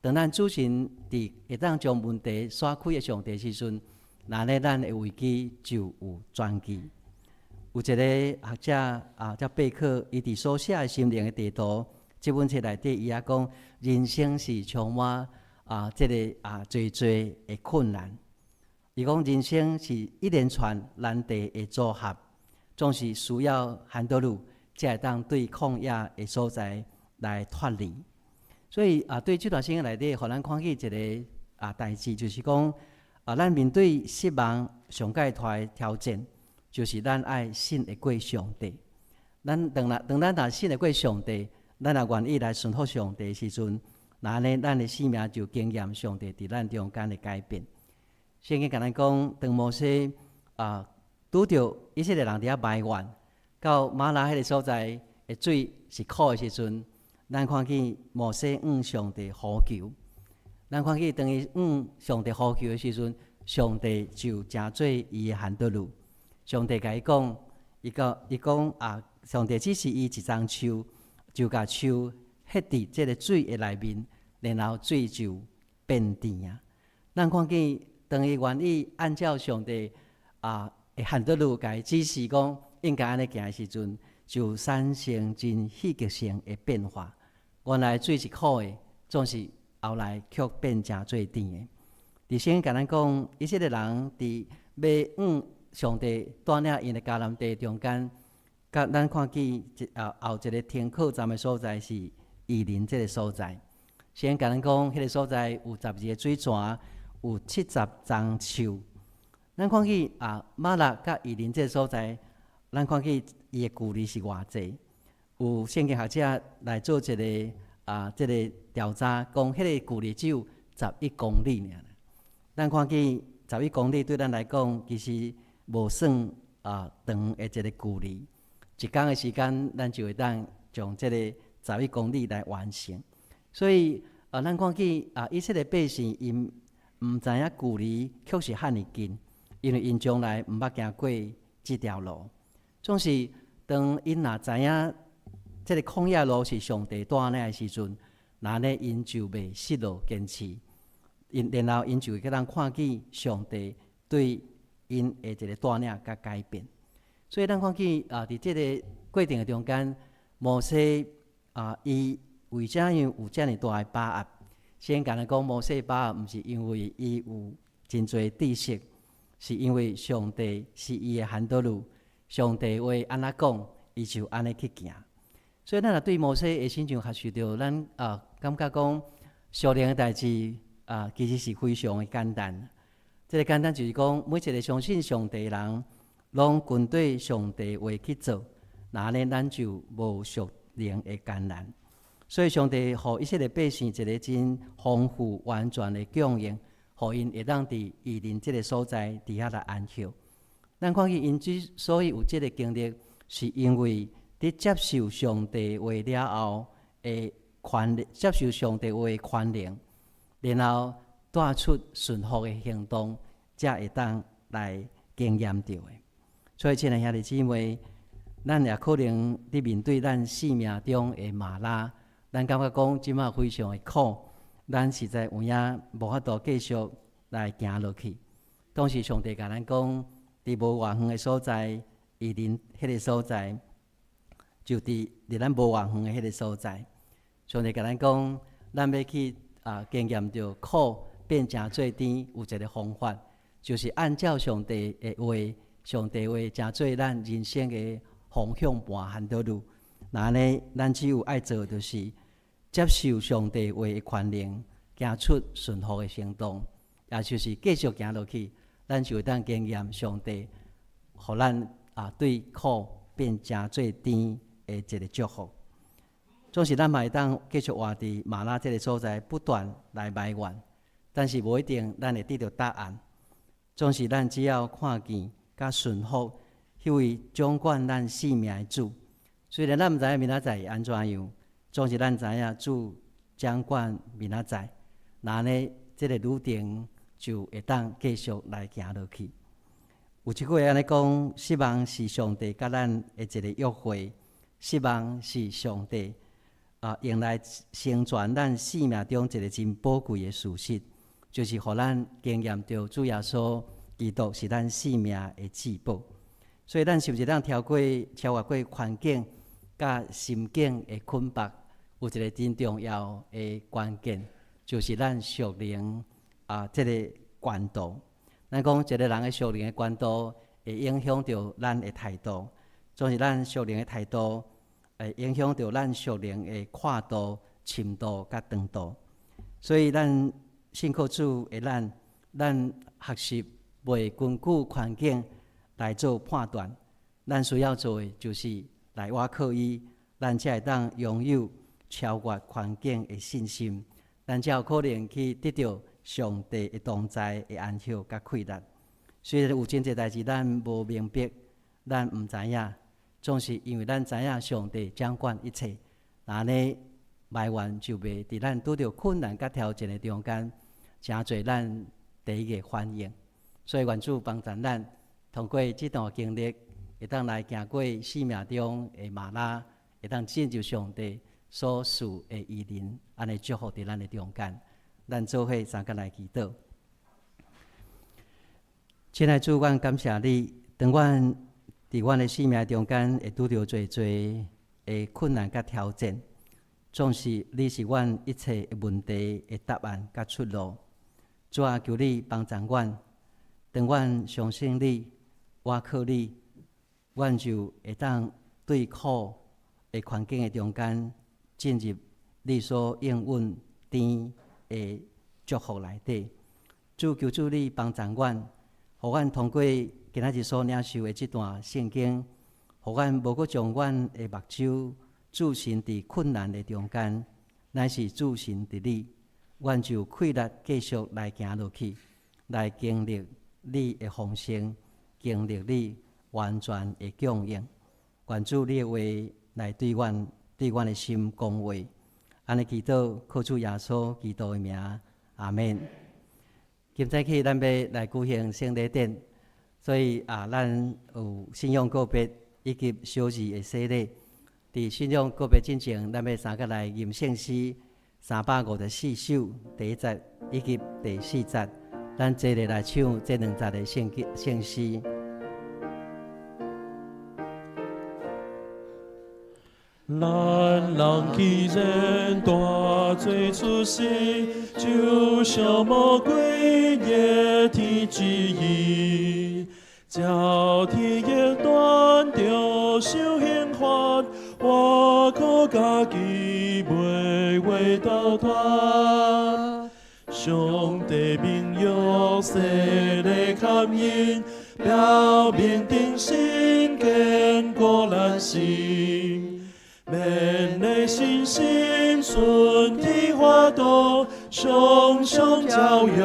當咱注神佇會當將問題徙開的上帝時陣，那呢，咱的危機就有轉機。有一个學者啊，叫貝克，伊佇所寫的心靈的地圖這本冊內底，伊也講人生是充滿啊，這个啊濟濟的困難。伊講人生是一連串難題的組合，總是需要範道路，才會當對曠野的所在來脫離。所以啊，對這段聖經內底，予咱看見一个啊代誌，就是講啊，咱面對失望上蓋大的挑戰，就是咱愛信得過上帝。咱當咱當咱若信得過上帝，咱若願意來順服上帝的時陣，那呢，咱的生命就經驗上帝佇咱中間的改變。聖經共咱講，當摩西啊拄著以色列人佇遐埋怨，到瑪拉彼个所在的水是苦的時陣，咱看見摩西向上帝呼求。咱看見當伊向上帝呼求的時陣，上帝就成做伊的範道路。上帝共伊講，伊講伊講啊，上帝指示伊一欉樹，就共樹彼佇這个水的內面，然後水就變甜啊。咱看見當伊願意按照上帝啊的範道路，共伊指示講應該按呢行的時陣，就產生真戲劇性的變化。原來水是苦的，總是後來卻變成做甜的。佇聖經共咱講，以色列人佇欲向上帝帶領𪜶的迦南地中間，佮咱看見一後後一个停靠站的所在是以琳這个所在。聖經共咱講，彼个所在有12个水泉，有70欉樹。咱看見啊，瑪拉佮以琳這个所在，咱看見伊的距離是偌濟。有聖經學者來做一个啊，這个調查，講彼个距離只有十一公里爾。咱看見十一公里對咱來講，其實無算啊長的一個距離。一工的時間，咱就會當將這個十一公里來完成。所以啊，咱看見啊，以色列百姓𪜶毋知影距離確實遐爾近，因為𪜶從來毋捌行過這條路。總是當𪜶若知影這个曠野路是上帝帶領的時陣，那呢𪜶就袂失落堅持。𪜶然後𪜶就會當看見上帝對𪜶的一个帶領佮改變。所以咱看見啊，佇這个過程的中間，摩西啊，伊為怎樣有遮爾大的把握？先共咱講，摩西把握，毋是因為伊有真濟知識，是因為上帝是伊的範道路，上帝話按怎講，伊就按呢去行。所以咱若對摩西的身上學習著，咱啊感覺講屬靈的代誌啊，其實是非常的簡單。這个簡單就是講，每一个相信上帝的人，攏跟綴上帝話去做，那呢，咱就無屬靈的艱難。所以上帝予以色列百姓一个真豐富完全的供應，予𪜶會當佇以琳這个所在佇遐來安歇。咱看見𪜶之所以有這个經歷，是因為佇接受上帝話了後的權力，接受上帝話的權能，然後帶出順服的行動，才會當來經驗著的。所以，親愛兄弟姊妹，咱也可能佇面對咱生命中的瑪拉，咱感覺講這馬非常的苦，咱實在有影無法度繼續來行落去。當時上帝共咱講，佇無偌遠的所在，以琳彼个所在，就佇離咱無偌遠的彼个所在。上帝共咱講，咱欲去啊經驗著苦變成做甜，有一个方法，就是按照上帝的話，上帝話成做咱人生的方向盤範道路。那呢，咱只有愛做就是接受上帝話的權能，行出順服的行動，也就是繼續行落去。咱就會當經驗上帝，予咱啊對苦變成做甜的一个祝福。總是咱嘛會當繼續活佇瑪拉這个所在，不斷來埋怨，但是無一定咱會得著答案。總是咱只要看見佮順服，彼位掌管咱性命的主。雖然咱毋知影明仔載會按怎樣，總是咱知影主掌管明仔載，那按呢，這个旅程就會當繼續來行落去。有一句話按呢講：失望是上帝佮咱的一个約會，失望是上帝啊用來成全咱生命中一个真寶貴的事實，就是予咱經驗著主耶穌基督是咱生命的至寶。所以咱是毋是當超越過環境佮心境的捆縛？有一个真重要的關鍵，就是咱屬靈啊，這个懸度。咱講一个人的屬靈的懸度，會影響著咱的態度。總是咱屬靈的態度，會影響著咱屬靈的闊度、深度佮長度。所以咱信靠主的咱，咱學習袂根據環境來做判斷。咱需要做的就是來倚靠伊，咱才會當擁有超越環境的信心，咱才有可能去得著上帝的同在的安息佮氣力。雖然有真濟代誌咱無明白，咱毋知影，總是因為咱知影上帝掌管一切，那按呢埋怨就袂佇咱拄著困難佮挑戰的中間，成做咱第一个反應。所以願主幫助咱，通過這段經歷，會當來行過生命中的瑪拉，會當進入上帝所賜的異能，按呢祝福佇咱的中間。咱做伙相共來祈禱。親愛主，阮感謝你，當阮佇阮的生命中間會拄著濟濟的困難佮挑戰，總是你是阮一切的問題的答案佮出路。主啊，求你幫助阮，當阮相信你，倚靠你，阮就會當對苦的環境的中間進入你所應允甜的祝福內底。主，求主你幫助阮，予阮通過今仔日所領受的這段聖經，予阮無閣將阮的目睭注神佇困難的中間，乃是注神佇你，阮就有氣力繼續來行落去，來經歷你的豐盛，經歷你完全的供應。願主你的話來對阮、對阮的心講話。按呢祈禱，靠主耶穌基督的名，阿們。今早起咱欲來舉行聖禮典，所以啊，咱有信仰告別以及小字的洗禮。佇信仰告別進前，咱欲三個來吟聖詩354首第一節以及第四節，咱齊來來唱這兩節的聖經聖詩。咱人既然大罪出世，就像魔鬼逆天旨意，照天意斷著受刑罰，我靠家己袂會逃脫。上帝明約洗禮勘因，表明定心堅固咱心。免得信心順天法度，常常照約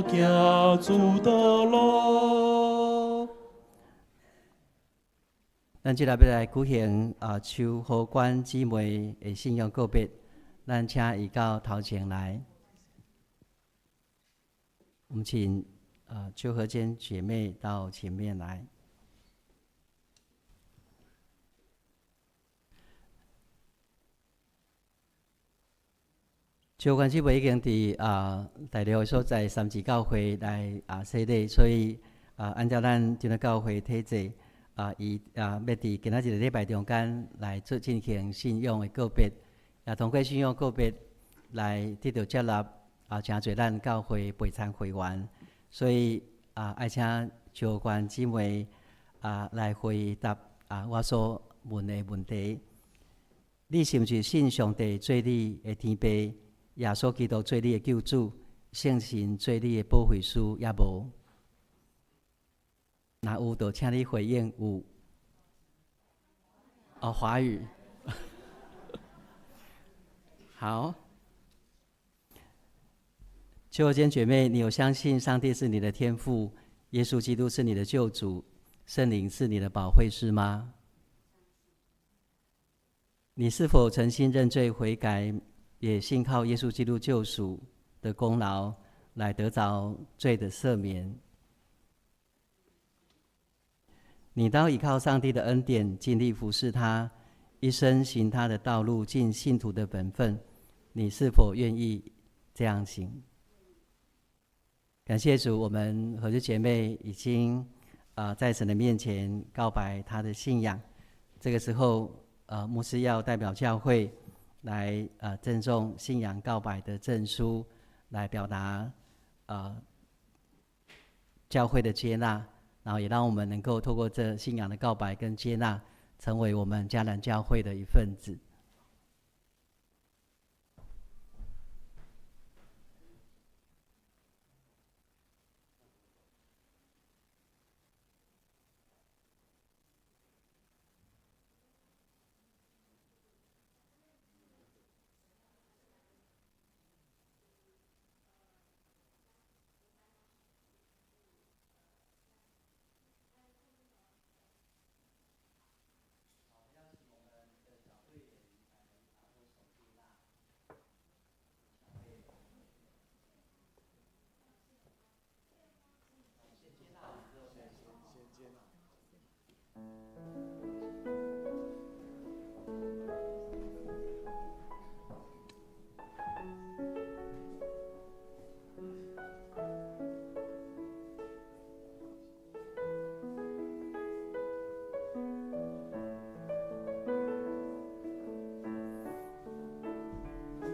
行主道路。咱這禮欲來舉行啊，邱和關姊妹的信仰告別，咱請伊到頭前來。我們請啊邱和堅姐妹到前面來。邱關姊妹已經佇啊大陸的所在三自教會來啊洗禮，所以啊按照咱這個教會體制啊，伊啊欲佇今仔日禮拜中間來做進行信仰的告別，也通過信仰告別來得著接納啊，誠濟咱教會備餐會員，所以啊愛請邱關姊妹啊來回答啊我所問的問題。你是毋是信上帝做你的天父？耶穌基督做你的救主，聖神做你的保惠師，抑無？若有就請你回應有。哦，華語。好。秋娟姐妹，你有相信上帝是你的天父，耶穌基督是你的救主，聖靈是你的保惠師嗎？你是否誠心認罪悔改，也信靠耶穌基督救贖的功勞，來得著罪的赦免？你當倚靠上帝的恩典，盡力服侍他，一生行他的道路，盡信徒的本分。你是否願意這樣行？感謝主，我們何氏姐妹已經在神的面前告白她的信仰。這個時候，牧師要代表教會來贈送信仰告白的證書，來表達教會的接納，然後也讓我們能夠透過這信仰的告白跟接納，成為我們迦南教會的一份子。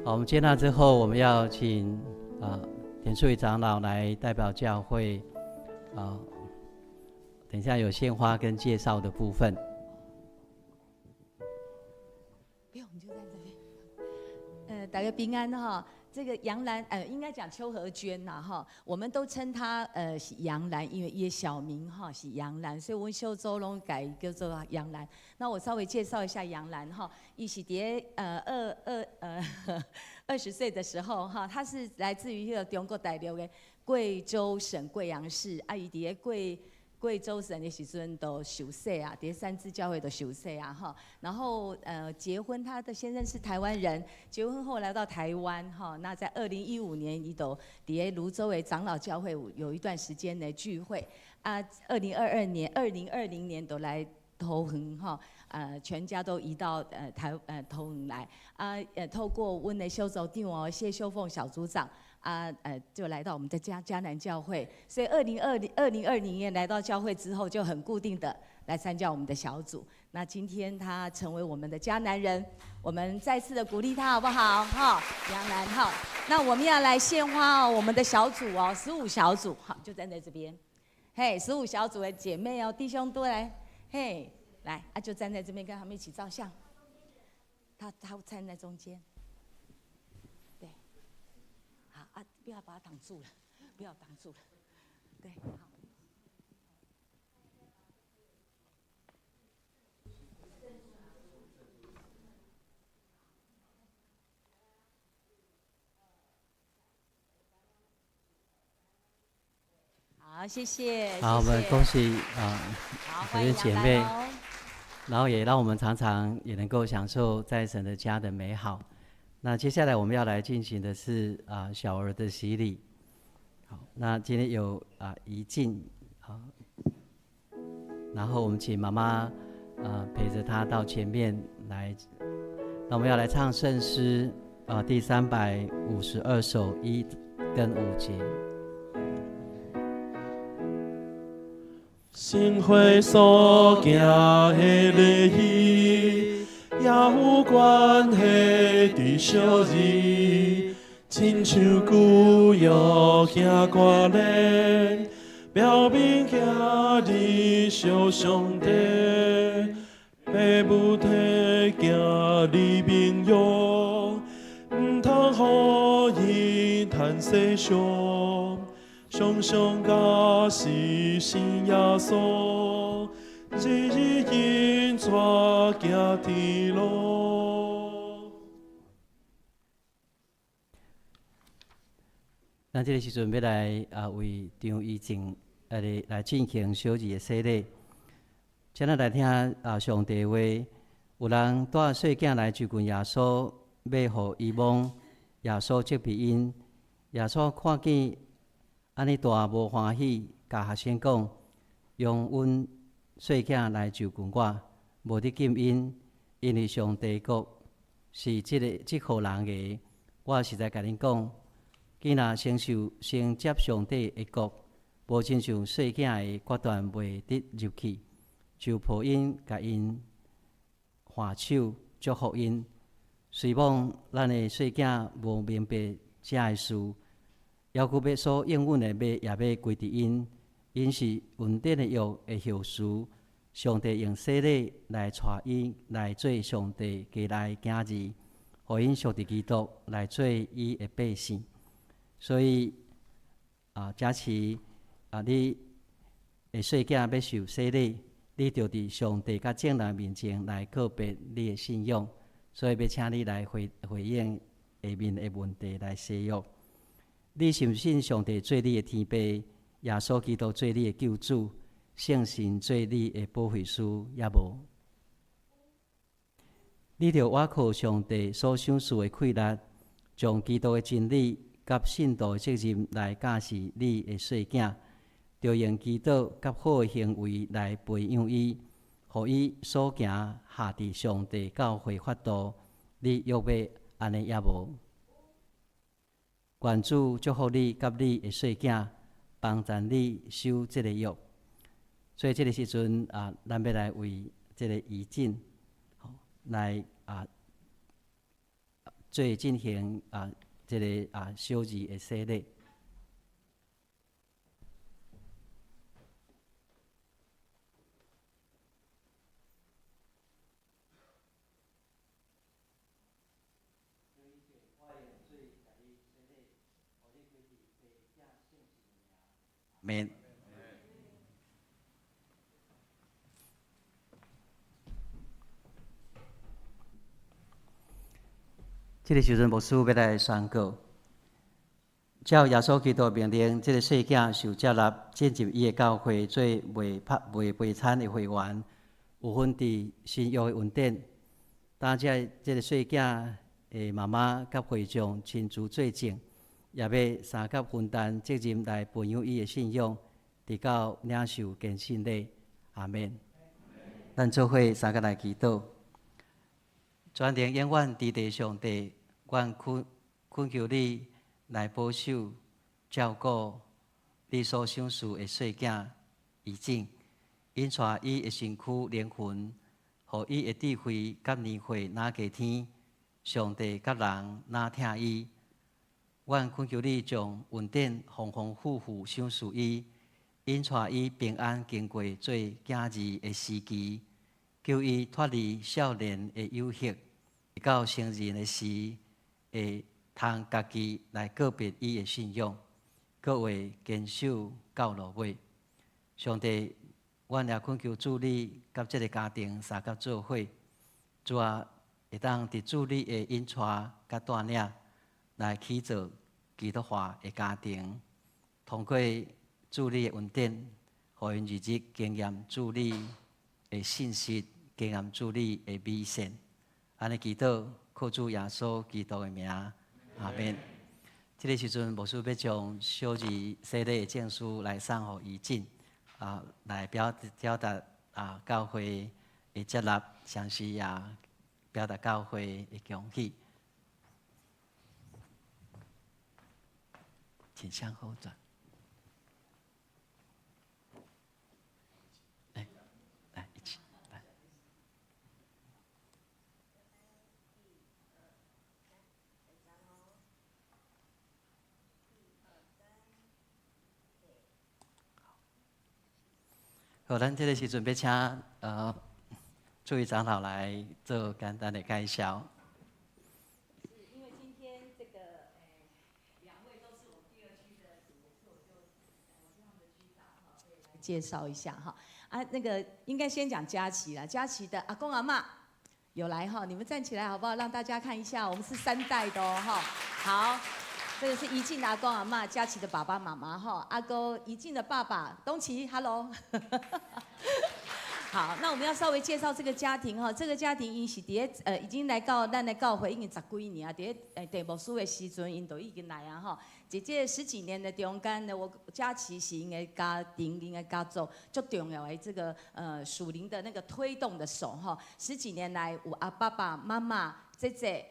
好，我們接納之後，我們要請田樹宇長老來代表教會啊，等一下有獻花跟介紹的部分。不用，我們就在這邊。大家平安哈。這個楊蘭，應該講邱和娟吶，哈，我們都稱她是楊蘭，因為伊的小名哈是楊蘭，所以阮小組攏改叫做楊蘭。那我稍微介紹一下楊蘭哈，伊是佇20歲的時候哈，她是來自於彼個中國大陸的貴州省貴陽市，啊，伊佇貴州省的時陣都受洗啊，佇三自教會都受洗啊，哈。然後結婚，他的先生是台灣人，結婚後來到台灣哈。那在2015年，伊就佇蘆洲的長老教會有一段時間的聚會啊。2022年、2020年都來桃園哈，全家都移到桃園來啊。透過阮的小組長哦，謝秀鳳小組長。啊，就來到我們的迦南教會，所以2020年來到教會之後，就很固定的來參加我們的小組。那今天他成為我們的迦南人，我們再次的鼓勵他，好不好？哈，楊蘭哈。那我們要來獻花哦，我們的小組哦，15小組，好，就站在這邊。嘿，15小組的姐妹哦，弟兄都來，嘿，來啊，就站在這邊跟他們一起照相。他站在中間。啊！不要把它擋住了，不要擋住了。對，好。好，謝謝。好，我們恭喜啊，這些姐妹，然後也讓我們常常也能夠享受在神的家的美好。那接下來我們要來進行的是小兒的洗禮。好，那今天有怡靜，好，然後我們請媽媽陪着她到前面來。那我們要來唱聖詩第352首1跟5節。聖會所行的禮儀，也有關係佇相認，親像舊約行歌礼，表明行入小上帝，爸母体行入盟约，毋通予伊趁世俗，常常假是信耶穌，日日引帶行天路。咱這个時陣欲來啊，為張怡靜啊來來進行小字的洗禮。請咱來聽啊，上帝話。有人帶細囝來就近耶穌，欲予伊摸，耶穌責備𪜶。耶穌看見按呢大無歡喜，共學生講：容阮細囝來就近我，無得禁𪜶，因為上帝國是這个這號人的。我實在共恁講，囝若先受先接上帝的國，無親像細囝的，決斷袂得入去。就抱𪜶，共𪜶挽手，祝福𪜶。雖罔咱的細囝無明白遮的事，猶閣欲所應允的，欲也欲歸佇𪜶。𪜶是恩典的約的後嗣，上帝用洗禮來帶𪜶來做上帝家內囝兒，予𪜶屬佇基督來做伊的百姓。所以啊，假使啊你的細囝欲受洗禮，你著佇上帝佮眾人面前來告別你的信仰。所以欲請你來回回應下面的問題來誓約。你信毋信上帝做你的天父，耶穌基督做你的救主，聖神做你的保惠師，抑無？你著倚靠上帝所賞賜的氣力，將基督的真理佮信徒的責任來教示你的細囝，著用祈禱佮好的行為來培養伊，予伊所行合佇上帝教會法度。你欲欲按呢抑無？願主祝福你佮你的細囝，幫贊你守這个約。所以這个時陣啊，咱欲來為這个怡靜來啊做進行啊這个啊小兒的洗禮。免。這个時陣，牧師欲來宣告，照耶穌基督命令，這个細囝受接納進入伊的教會做袂拍袂陪餐的會員，有份佇新約的恩典。當這這个細囝的媽媽佮會眾親自做證，也欲相佮分擔責任來培養伊的信仰，直到領受堅信禮。阿們。咱做伙相佮來祈禱。全能永遠至大上帝，阮懇懇求你來保守照顧你所賞賜的細囝怡靜，引帶伊的身軀靈魂，予伊的智慧佮年歲若加添，上帝佮人若疼伊。阮懇求你將恩典豐豐富富賞賜伊，引帶伊平安經過做囝兒的時期，救伊脫離少年的誘惑，到成人的時，會通家己來告別伊的信仰，閣會堅守到落尾。上帝，阮也懇求主你佮這个家庭相佮做伙，主啊，會當佇主你的引帶佮帶領，來起造基督化的家庭，通過主你的恩典，予𪜶日日經驗主你的信實，經驗主你的美善。按呢祈禱，靠主耶穌基督的名，阿們。這个時陣，牧師欲將小兒洗禮的證書來送予怡靜，啊，來表表達啊教會的接納，同時也表達教會的恭喜。請向後轉。來，來一起來。好，咱這个時陣欲請助理長老來做簡單的介紹。是因為今天這個兩位都是我們第二區的主，所以我就介绍一下哈。啊，那个应该先讲佳琪啦，佳琪的阿公阿嬷有来哈，你们站起来好不好？让大家看一下，我们是三代的哦哈。好，这个是怡静的阿公阿嬷，佳琪的爸爸妈妈哈，阿哥怡静的爸爸东奇，Hello。好，那我们要稍微介绍这个家庭哈，這個家庭𪜶是佇咧已經來到咱的教會已經十幾年啊，佇咧鄭牧師的時陣，𪜶就已經來啊吼。這這十幾年的中間呢，我佳琪是𪜶的家庭、𪜶的家族足重要的這個屬靈的那個推動的手哈。十幾年來，有阿爸爸媽媽、姐姐、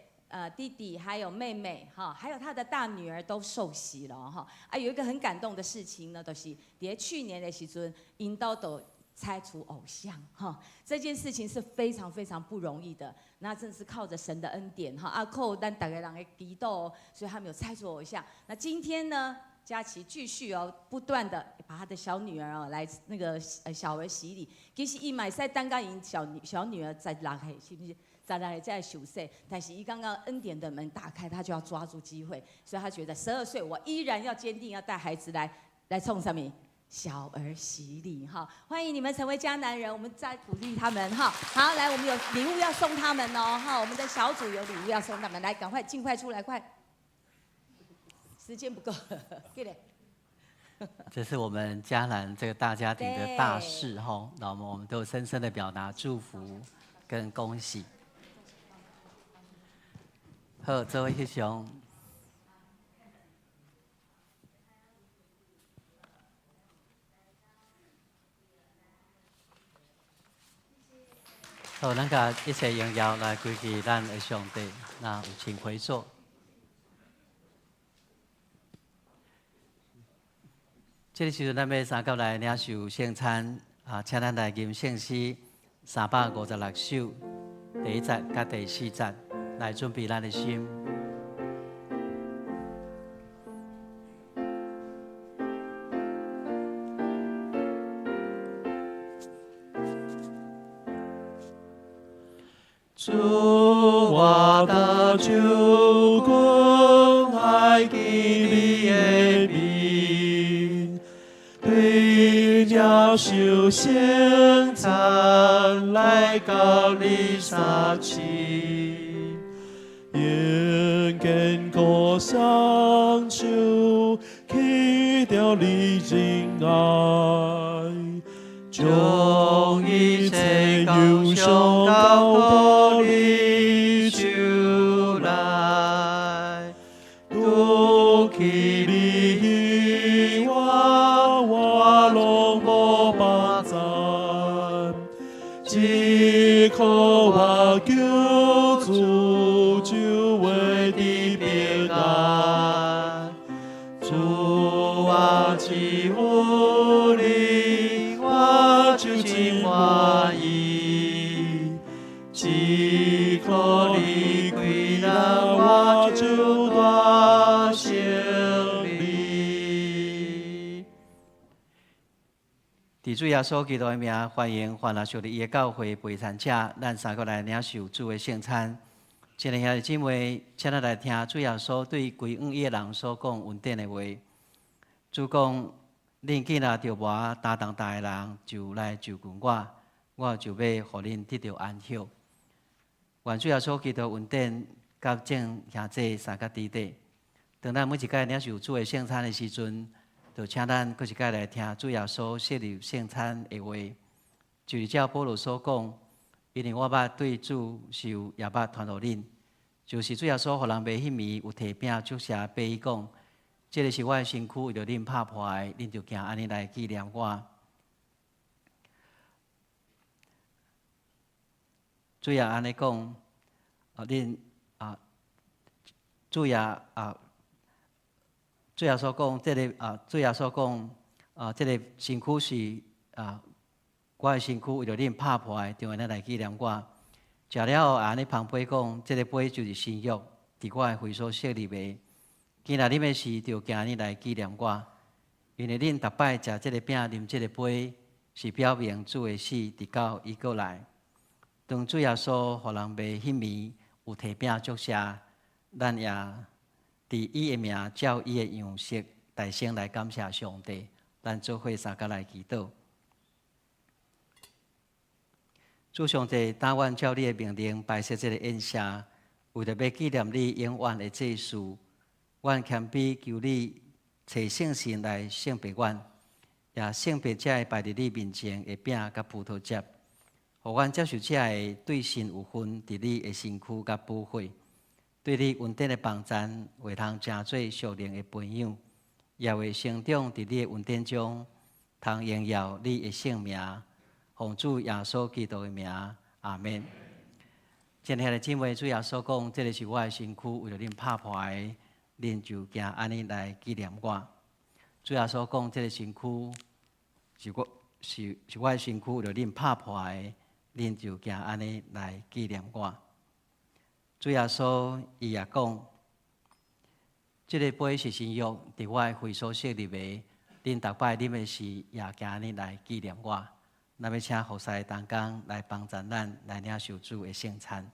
弟弟還有妹妹哈，還有他的大女兒都受洗了哈。啊，有一個很感動的事情呢，就是佇去年的時陣，𪜶兜都拆除偶像，哈，這件事情是非常非常不容易的。那正是靠着神的恩典，哈，啊靠咱逐家人的祈禱，所以他們有拆除偶像。那今天呢，佳琪繼續哦，不斷的把他的小女兒哦來那個小兒洗禮。其實伊嘛會使等到𪜶小小女兒16歲，是不是？16歲再受洗，但是伊剛剛恩典的門打開，他就要抓住機會，所以他覺得12歲我依然要堅定要帶孩子來創啥物？小兒洗禮哈，歡迎你們成為迦南人，我們再鼓勵他們哈。好，來，我們有禮物要送他們哦哈，我們的小組有禮物要送他們，來，趕快盡快出來，快，時間不夠，給嘞。這是我們迦南這個大家庭的大事哈，那麼我們都深深的表達祝福跟恭喜。好，這位翕相。好，咱共一切榮耀來歸給咱的上帝。那有請回座。這個時陣，咱欲三佮來領受聖餐啊，請咱來吟聖詩356首，第一節佮第四節，來準備咱的心。主，我的救君，愛記你的名，對領受聖餐來到你相親，用堅固雙手去著你仁愛，將一切憂傷交託你手內，除去你以外，我攏無幫贊，只靠我救主就會得平安。主啊，只有你，我就真滿意。只靠你歸人，我就大勝利。佇主耶穌基督的名，歡迎凡若屬佇伊的教會陪餐者，咱三個來領受主的聖餐。親愛兄弟姊妹，請咱來聽主耶穌對歸向伊的人所講恩典的話。主講：恁既若著無擔重擔的人，就來就近我，我就欲予恁得著安息。願主耶穌基督恩典，佮眾兄弟三佮弟弟。當咱每一擺領受主的聖餐的時陣，就請咱閣一擺來聽主耶穌設立聖餐的話，就是照保羅所講，因為我捌對主受，也捌傳予恁，就是主耶穌予人賣彼暝有提餅祝謝，擘伊講，這个是我的身軀，為著恁拍破的，恁就行按呢來紀念我。主耶按呢講，啊，恁啊，主耶啊。主耶穌講，這个啊，主耶穌講啊，這个身軀是啊，我的身軀為著恁拍破的，就按呢來紀念我。食了後，按呢捧杯講，這个杯就是新約，佇我的血所設立的。今若啉的時，就行按呢來紀念我。因為恁逐擺食這个餅、啉這个杯，是表明主的死，直到伊閣來。當主耶穌予人賣彼暝有提餅祝謝，咱也佇伊的名，照伊的樣式，大聲來感謝上帝。咱做伙三佮來祈禱。主上帝，當阮照你的命令擺設這个宴席，為著欲紀念你永遠的祭事，阮謙卑求你揣聖神來聖別阮，也聖別這个擺佇你面前的餅佮葡萄汁，予阮接受這个對神有份佇你的身軀佮寶血，對你恩典的幫贊，會通成做屬靈的培養，也會成長佇你的恩典中，通榮耀你的聖名。奉主耶穌基督的名，阿們。親愛的姊妹，主耶穌講，這个是我的身軀，為著恁拍破的，恁就行按呢來紀念我。主耶穌講，這个身軀是我是是我的身軀，為著恁拍破的，恁就行按呢來紀念我。主耶穌伊也講，這个杯是新約，佇我的血所設立的，恁逐擺啉的時，也行按呢來紀念我。咱欲請服侍同工來幫助咱來領受主的聖餐。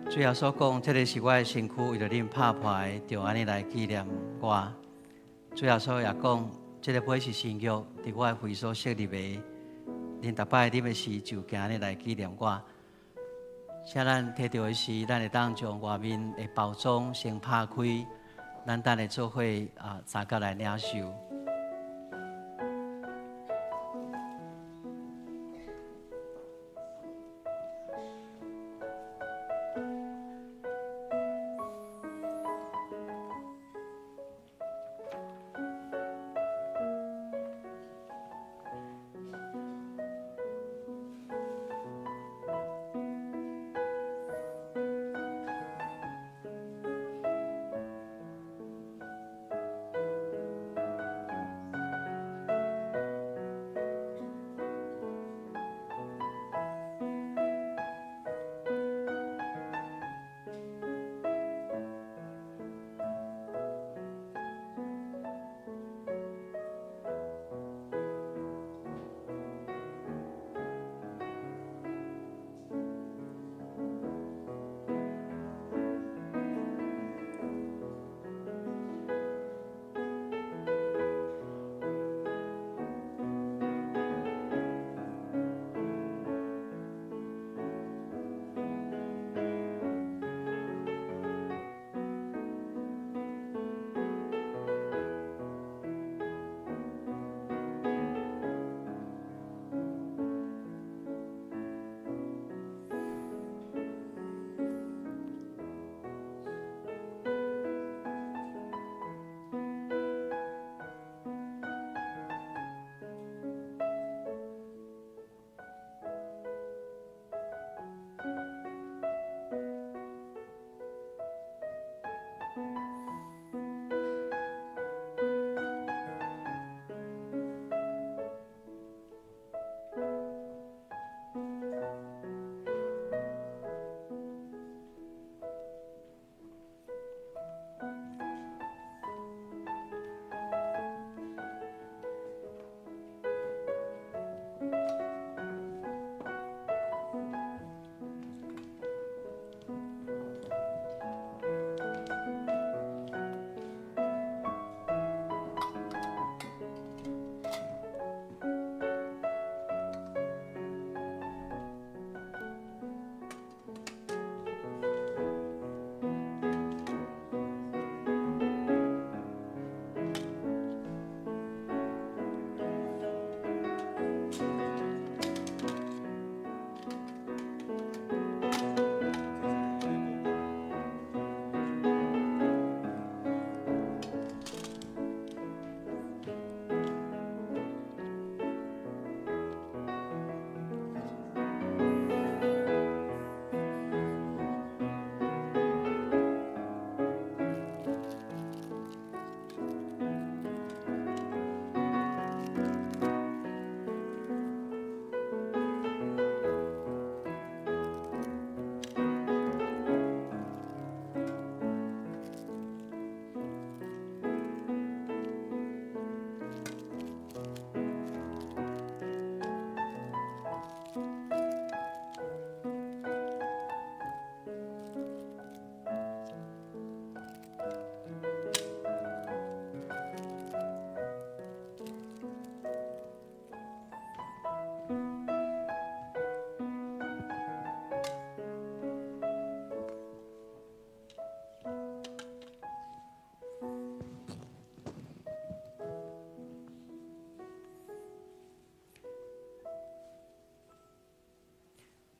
主耶穌講，這个是我的身軀，為著恁拍破的，就按呢來紀念我。主耶穌也講，這个杯是新約，佇我的血所設立的，恁逐擺啉的時，就行按呢來紀念我。請咱提著的時，咱會當將外面的包裝先拍開，咱等下做伙啊，三角來領受。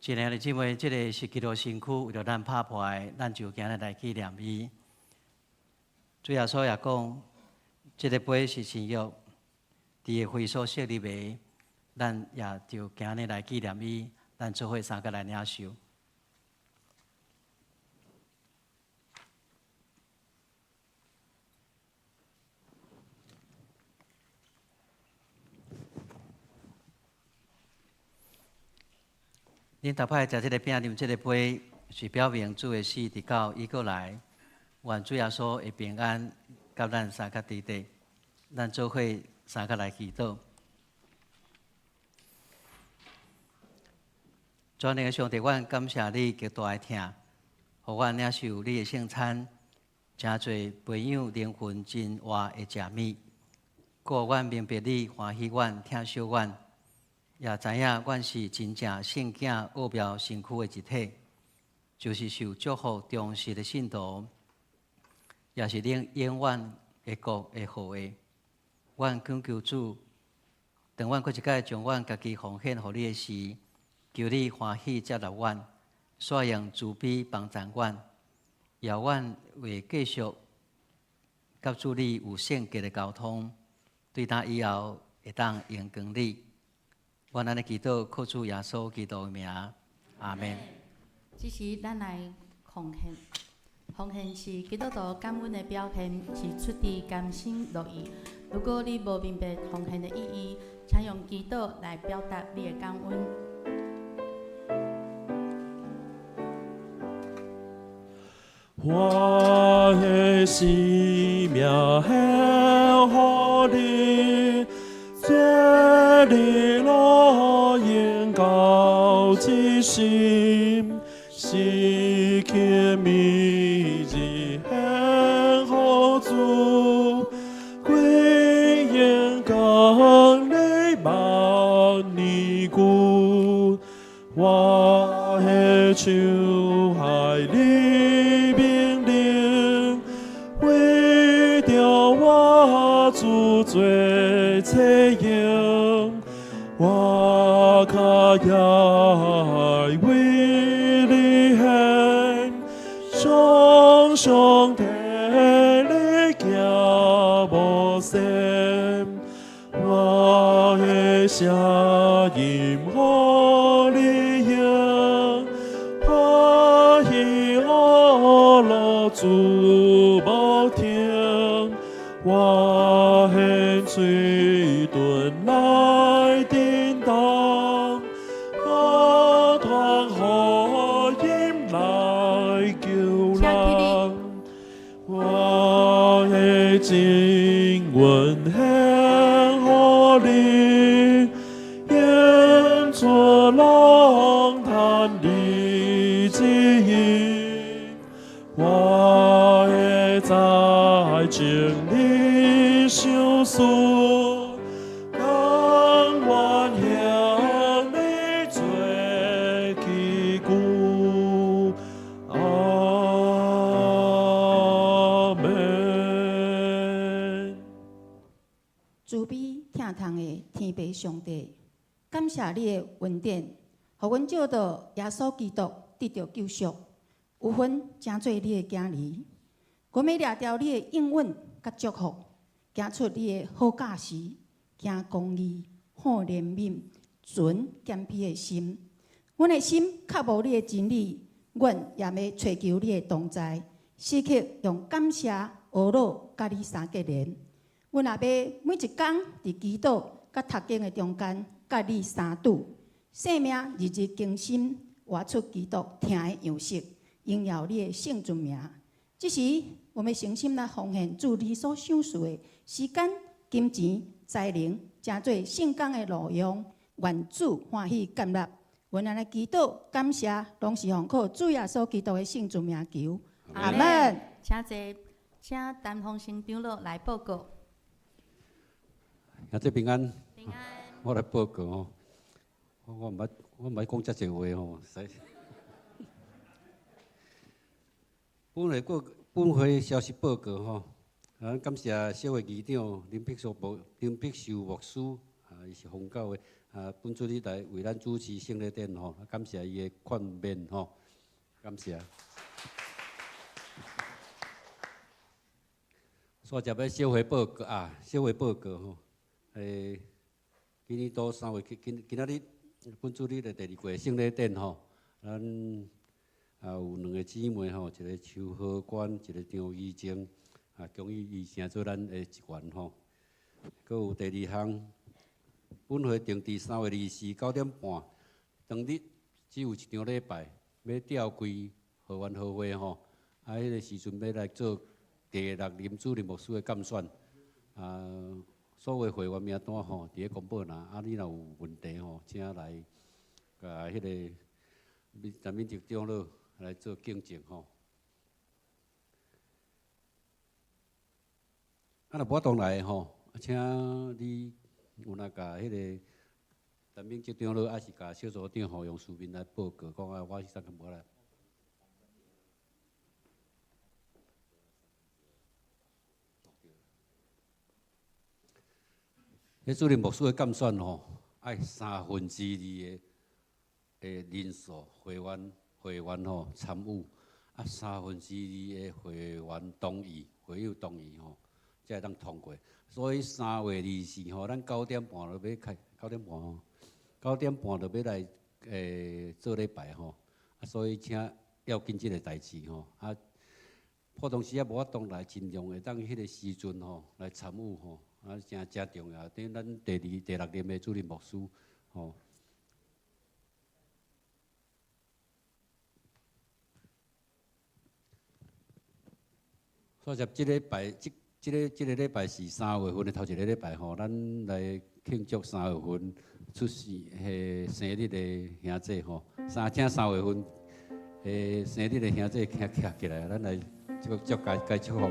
親愛的姊妹，這个是基督身軀為著咱拍破的，咱就今日來紀念伊。主耶穌也講，這个杯是新約，佇伊血所設立的，咱也就今日來紀念伊，咱做伙相佮來領受。恁逐擺食這个餅、啉這个杯，是表明主的死直到伊閣來。願主耶穌的平安，佮咱相佮佇底，咱做伙相佮來祈禱。全能的上帝，阮感謝你極大的疼，予阮領受你的聖餐，成做培養靈魂真活的食物，閣予阮明白你歡喜阮、疼惜阮。也知影阮是真正聖潔奧妙身軀的一體，就是受祝福忠實的信徒，也是恁永遠的國的後裔。阮懇求主，當阮閣一擺將阮家己奉獻予你的時，求你歡喜接納阮，煞用慈悲幫助阮，予阮會繼續佮主你有聖潔的交通，對今以後會當榮光你。阮按呢祈禱，靠主耶穌基督的名，阿們。這時，咱來奉獻。奉獻是基督徒感恩的表現，是出自甘心樂意。如果你無明白奉獻的意義，請用祈禱來表達你的感恩。我的生命獻予你，做你樂榮到至深，時刻每日獻予主，歸榮降你萬年久，我的手愛你命令，為著我主做冊用，我較也愛為你獻，常常替你行無聲，我的聲音予你用，歡喜樂樂主無停，我獻嘴唇來叮當，我傳福音來救人，我的經文獻予你，演出朗彈你旨意，我會在情裡相思，甘願向你做祈求，阿們。慈悲疼痛的天父上帝，感謝你的恩典，予阮藉著耶穌基督得著救贖，有份成做你的囝兒。阮欲掠著你的應允佮祝福，行出你的好教示，行公義、好憐憫、存謙卑的心。阮的心渴慕你的真理，阮也欲揣求你的同在，時刻用感謝、呵咾佮你相結連。阮也欲每一工佇祈禱佮讀經的中間，佮你相拄，生命日日更新，活出基督疼的樣式，榮耀你的聖尊名。這時，我們誠心來奉獻主你所賞賜的時間、金錢、才能，成做聖工的路用。願主歡喜接納。阮按呢祈禱感謝，攏是奉靠主耶穌基督的聖尊名求。阿們。請坐，請陳豐生長老來報告。兄弟平安。平安。我來報告吼，我毋捌講遮濟話吼，使。本會消息報告吼，啊，感謝小會議長林碧秀牧，林碧秀牧師，啊，伊是奉教的，啊，本主日來為咱主持聖禮典吼，感謝伊的勸勉吼，感謝。煞接欲小會報告啊，小會報告吼，今年度三月，今今仔日本主日的第二季聖禮典吼，咱啊有兩个姊妹吼，一个邱和娟，一个張怡靜，啊，恭喜伊成做咱的一員吼。閣有第二項，本會定佇3月24 9點半，當日只有一場禮拜，欲召開會員和會吼，啊，彼个時陣欲來做第六任主任牧師的監選，啊，所有會員名單吼，佇咧公布欄，啊，你若有問題吼，請來共彼个陳敏哲長老來做見證吼。啊，若無法度來吼，請你有若共彼个陳敏哲長老，抑是共小組長吼，用書面來報告，講啊，我彼陣無來。彼主任牧師的監選吼，愛2/3的的人數會員會員吼參與，啊2/3的會員同意，會友同意吼，才會當通過。所以3月24吼，咱九點半就欲開，九點半吼，九點半就欲來做禮拜吼。啊，所以請要緊這个代誌吼。啊，普通時仔無法度來，盡量會當彼个時陣吼來參與吼。啊，誠誠重要，等於咱第二、第六任的主任牧師吼。所以這禮拜，這、這个、這个禮拜是三月份的頭一个禮拜吼，咱來慶祝三月份出世、彼生日的兄弟吼。三請三月份的生日的兄弟徛徛起來，咱來祝祝該該祝福。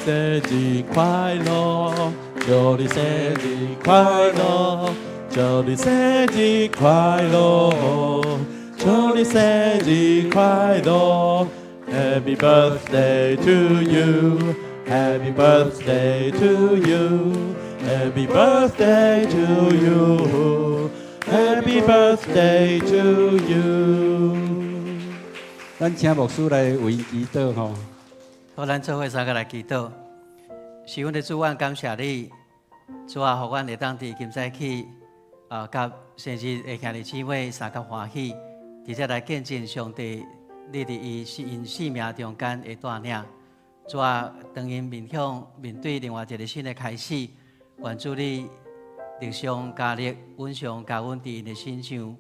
生日快樂，祝你生日快樂，祝你生日快樂，祝你生日快樂。Happy birthday to you, Happy birthday to you, Happy birthday to you, Happy birthday to you。咱請牧師來為祈禱吼。好，咱做伙三个來祈禱。是阮的主，阮感謝你，主啊，予阮會當佇今早起啊，佮生日的兄弟姊妹相佮歡喜，佇遮來見證上帝，你佇伊𪜶生命中間的帶領。主啊，當𪜶面向面對另外一个新的開始，願主你力上加力，穩上加穩佇𪜶的身上。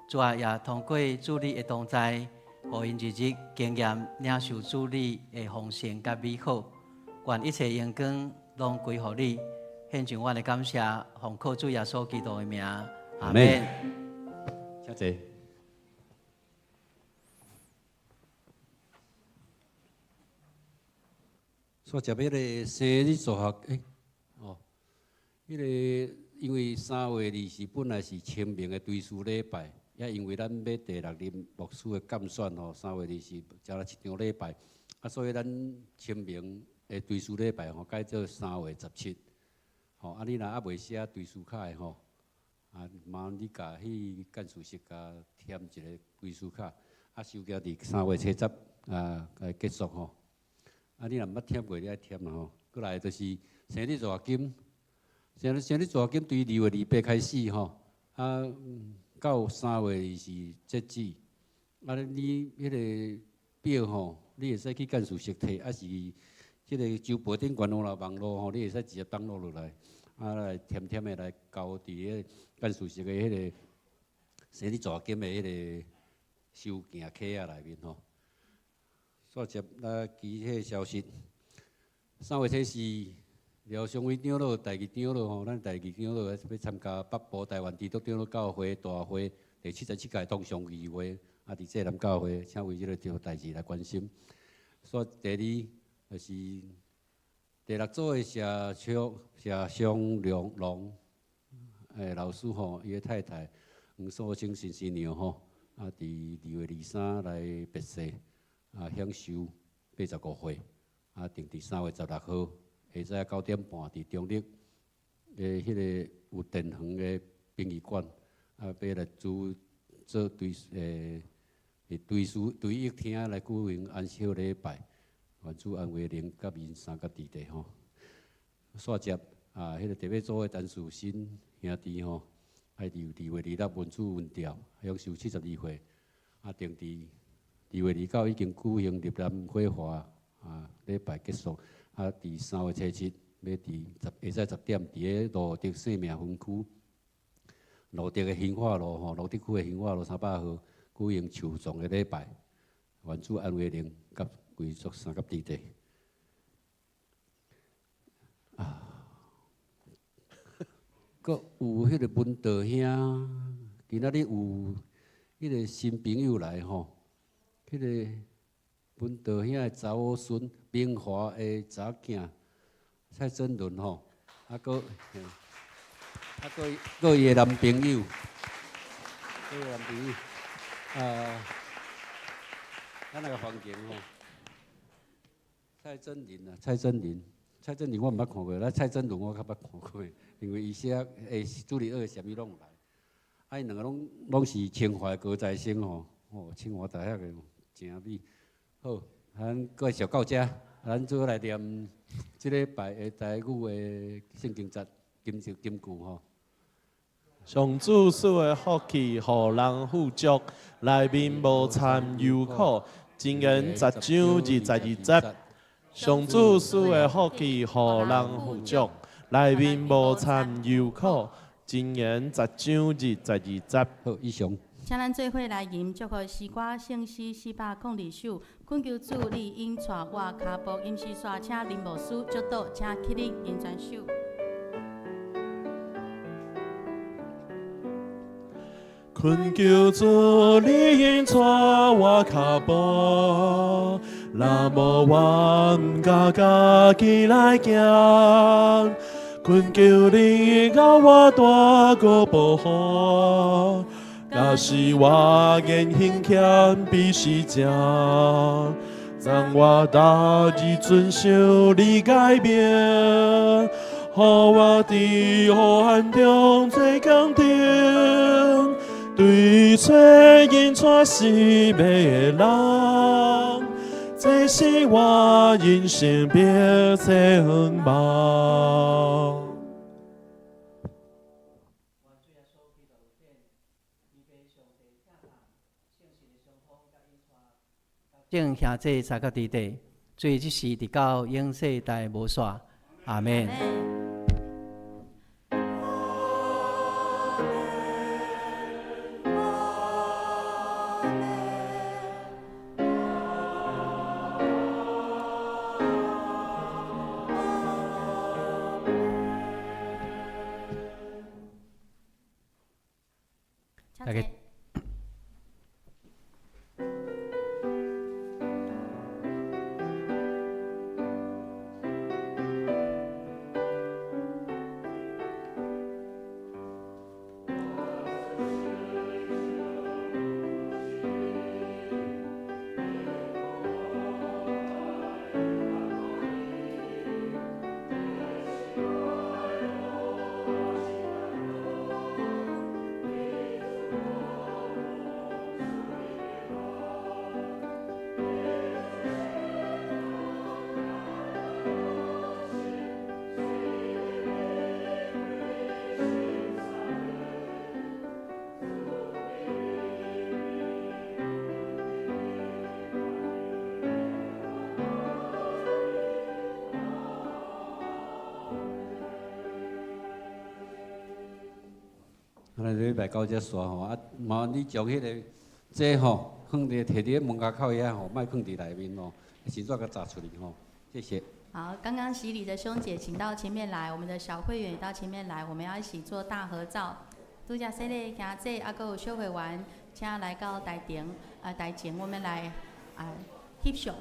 主啊，也通過主你的同在，予𪜶日日經驗領受主你的豐盛佮美好。願一切榮光攏歸予你，獻上阮的感謝，奉靠主耶穌基督的名，阿門。請坐。所以，彼个生日組合，欸，哦，彼个因為3月24本來是清明的追思禮拜，也因為咱欲第六任牧師的監選吼，3月24才來一場禮拜，啊，所以咱清明的追思禮拜吼改做3月17，吼，啊，你若猶未寫追思卡的吼，啊，麻煩你共去幹事室共填一个追思卡，啊，收件佇3月7啊來結束吼。啊，你若毋捌填過，你愛填啦吼。閣來就是生日助學金，生日助學金對2月28開始吼，啊，到3月24截止。啊，你彼个表吼，你會使去幹事室提，抑是這个周報頂懸有啦網路吼，你會使直接 download 落來，啊來填填的來交佇彼個幹事室的彼个生日助學金的彼个收件卡仔內面吼。煞接咱其他消息，3月24，廖尚偉長老、第二長老吼，咱第二長老欲參加北部台灣基督長老教會大會第77屆同上議會，啊，佇濟南教會，請為這个條代誌來關心。煞第二就是第六組的謝昌謝尚良龍老師吼，伊的太太黃素清先生娘吼，啊，佇2月23來別世。啊，享壽85歲，啊，定佇3月16號下早9點半佇中壢的彼个有電園的殯儀館，啊，欲來主做追佇追思追憶廳來舉行安息禮拜，願主安慰靈佮𪜶三佮弟弟吼。煞接啊，彼个特別組的陳樹新兄弟吼，愛佇2月26文主文調，享壽72歲，啊，定佇2月29已經舉行入殮火化啊禮拜結束，啊，佇3月初7欲佇十下早10點，佇咧路德生命分區，路德的興化路吼，路德區的興化路300號舉行樹葬的禮拜，願主安慰靈佮歸屬三佮弟弟。啊，閣有彼個文道兄，今仔日有彼個新朋友來吼，彼個文道兄的查某孫，明華的查某囝蔡振倫吼，啊，閣，啊，閣閣伊的男朋友，閣伊的男朋友，啊，咱來個環境吼，蔡振林啊，蔡振林。蔡振林我毋捌看過，咱蔡振倫我較捌看過，因為伊寫主日學啥物攏有來，啊，𪜶兩個攏是清華的高材生吼，哦，清華大學的誠美。好，咱繼續到遮，咱做來念這禮拜的台語的聖經節金句金句吼。上主賜的福氣，予人富足，內面無摻憂苦。箴言10章22節。上主賜的福氣，予人富足，內面無摻憂苦。箴言10章22節。好，以上。請咱做伙來吟祝福詩歌聖詩402首，懇求主你引帶我跤步，吟詩煞請林牧師祝禱，請起立吟全首。懇求主你引帶我跤步，若無我毋敢家己來行。懇求你予我大個保護，假使我言行謙卑實正，讓我逐日遵守你誡命，予我佇黑暗中做光燈。對找引帶死迷的人，這是我人生必前望。眾兄弟三佮弟弟，做這事直到永世代無煞。阿們。大家。咱禮拜到遮煞吼，啊，麻煩你將彼个這吼放佇提佇門口遐吼，莫放佇內面吼，先煞共砸出去吼，謝謝。好，剛剛洗禮的兄姐，請到前面來，我們的小會員也到前面來，我們要一起做大合照。拄才洗禮兄姐，啊，閣有小會員，請來到台頂，啊，台前，我們來啊翕相。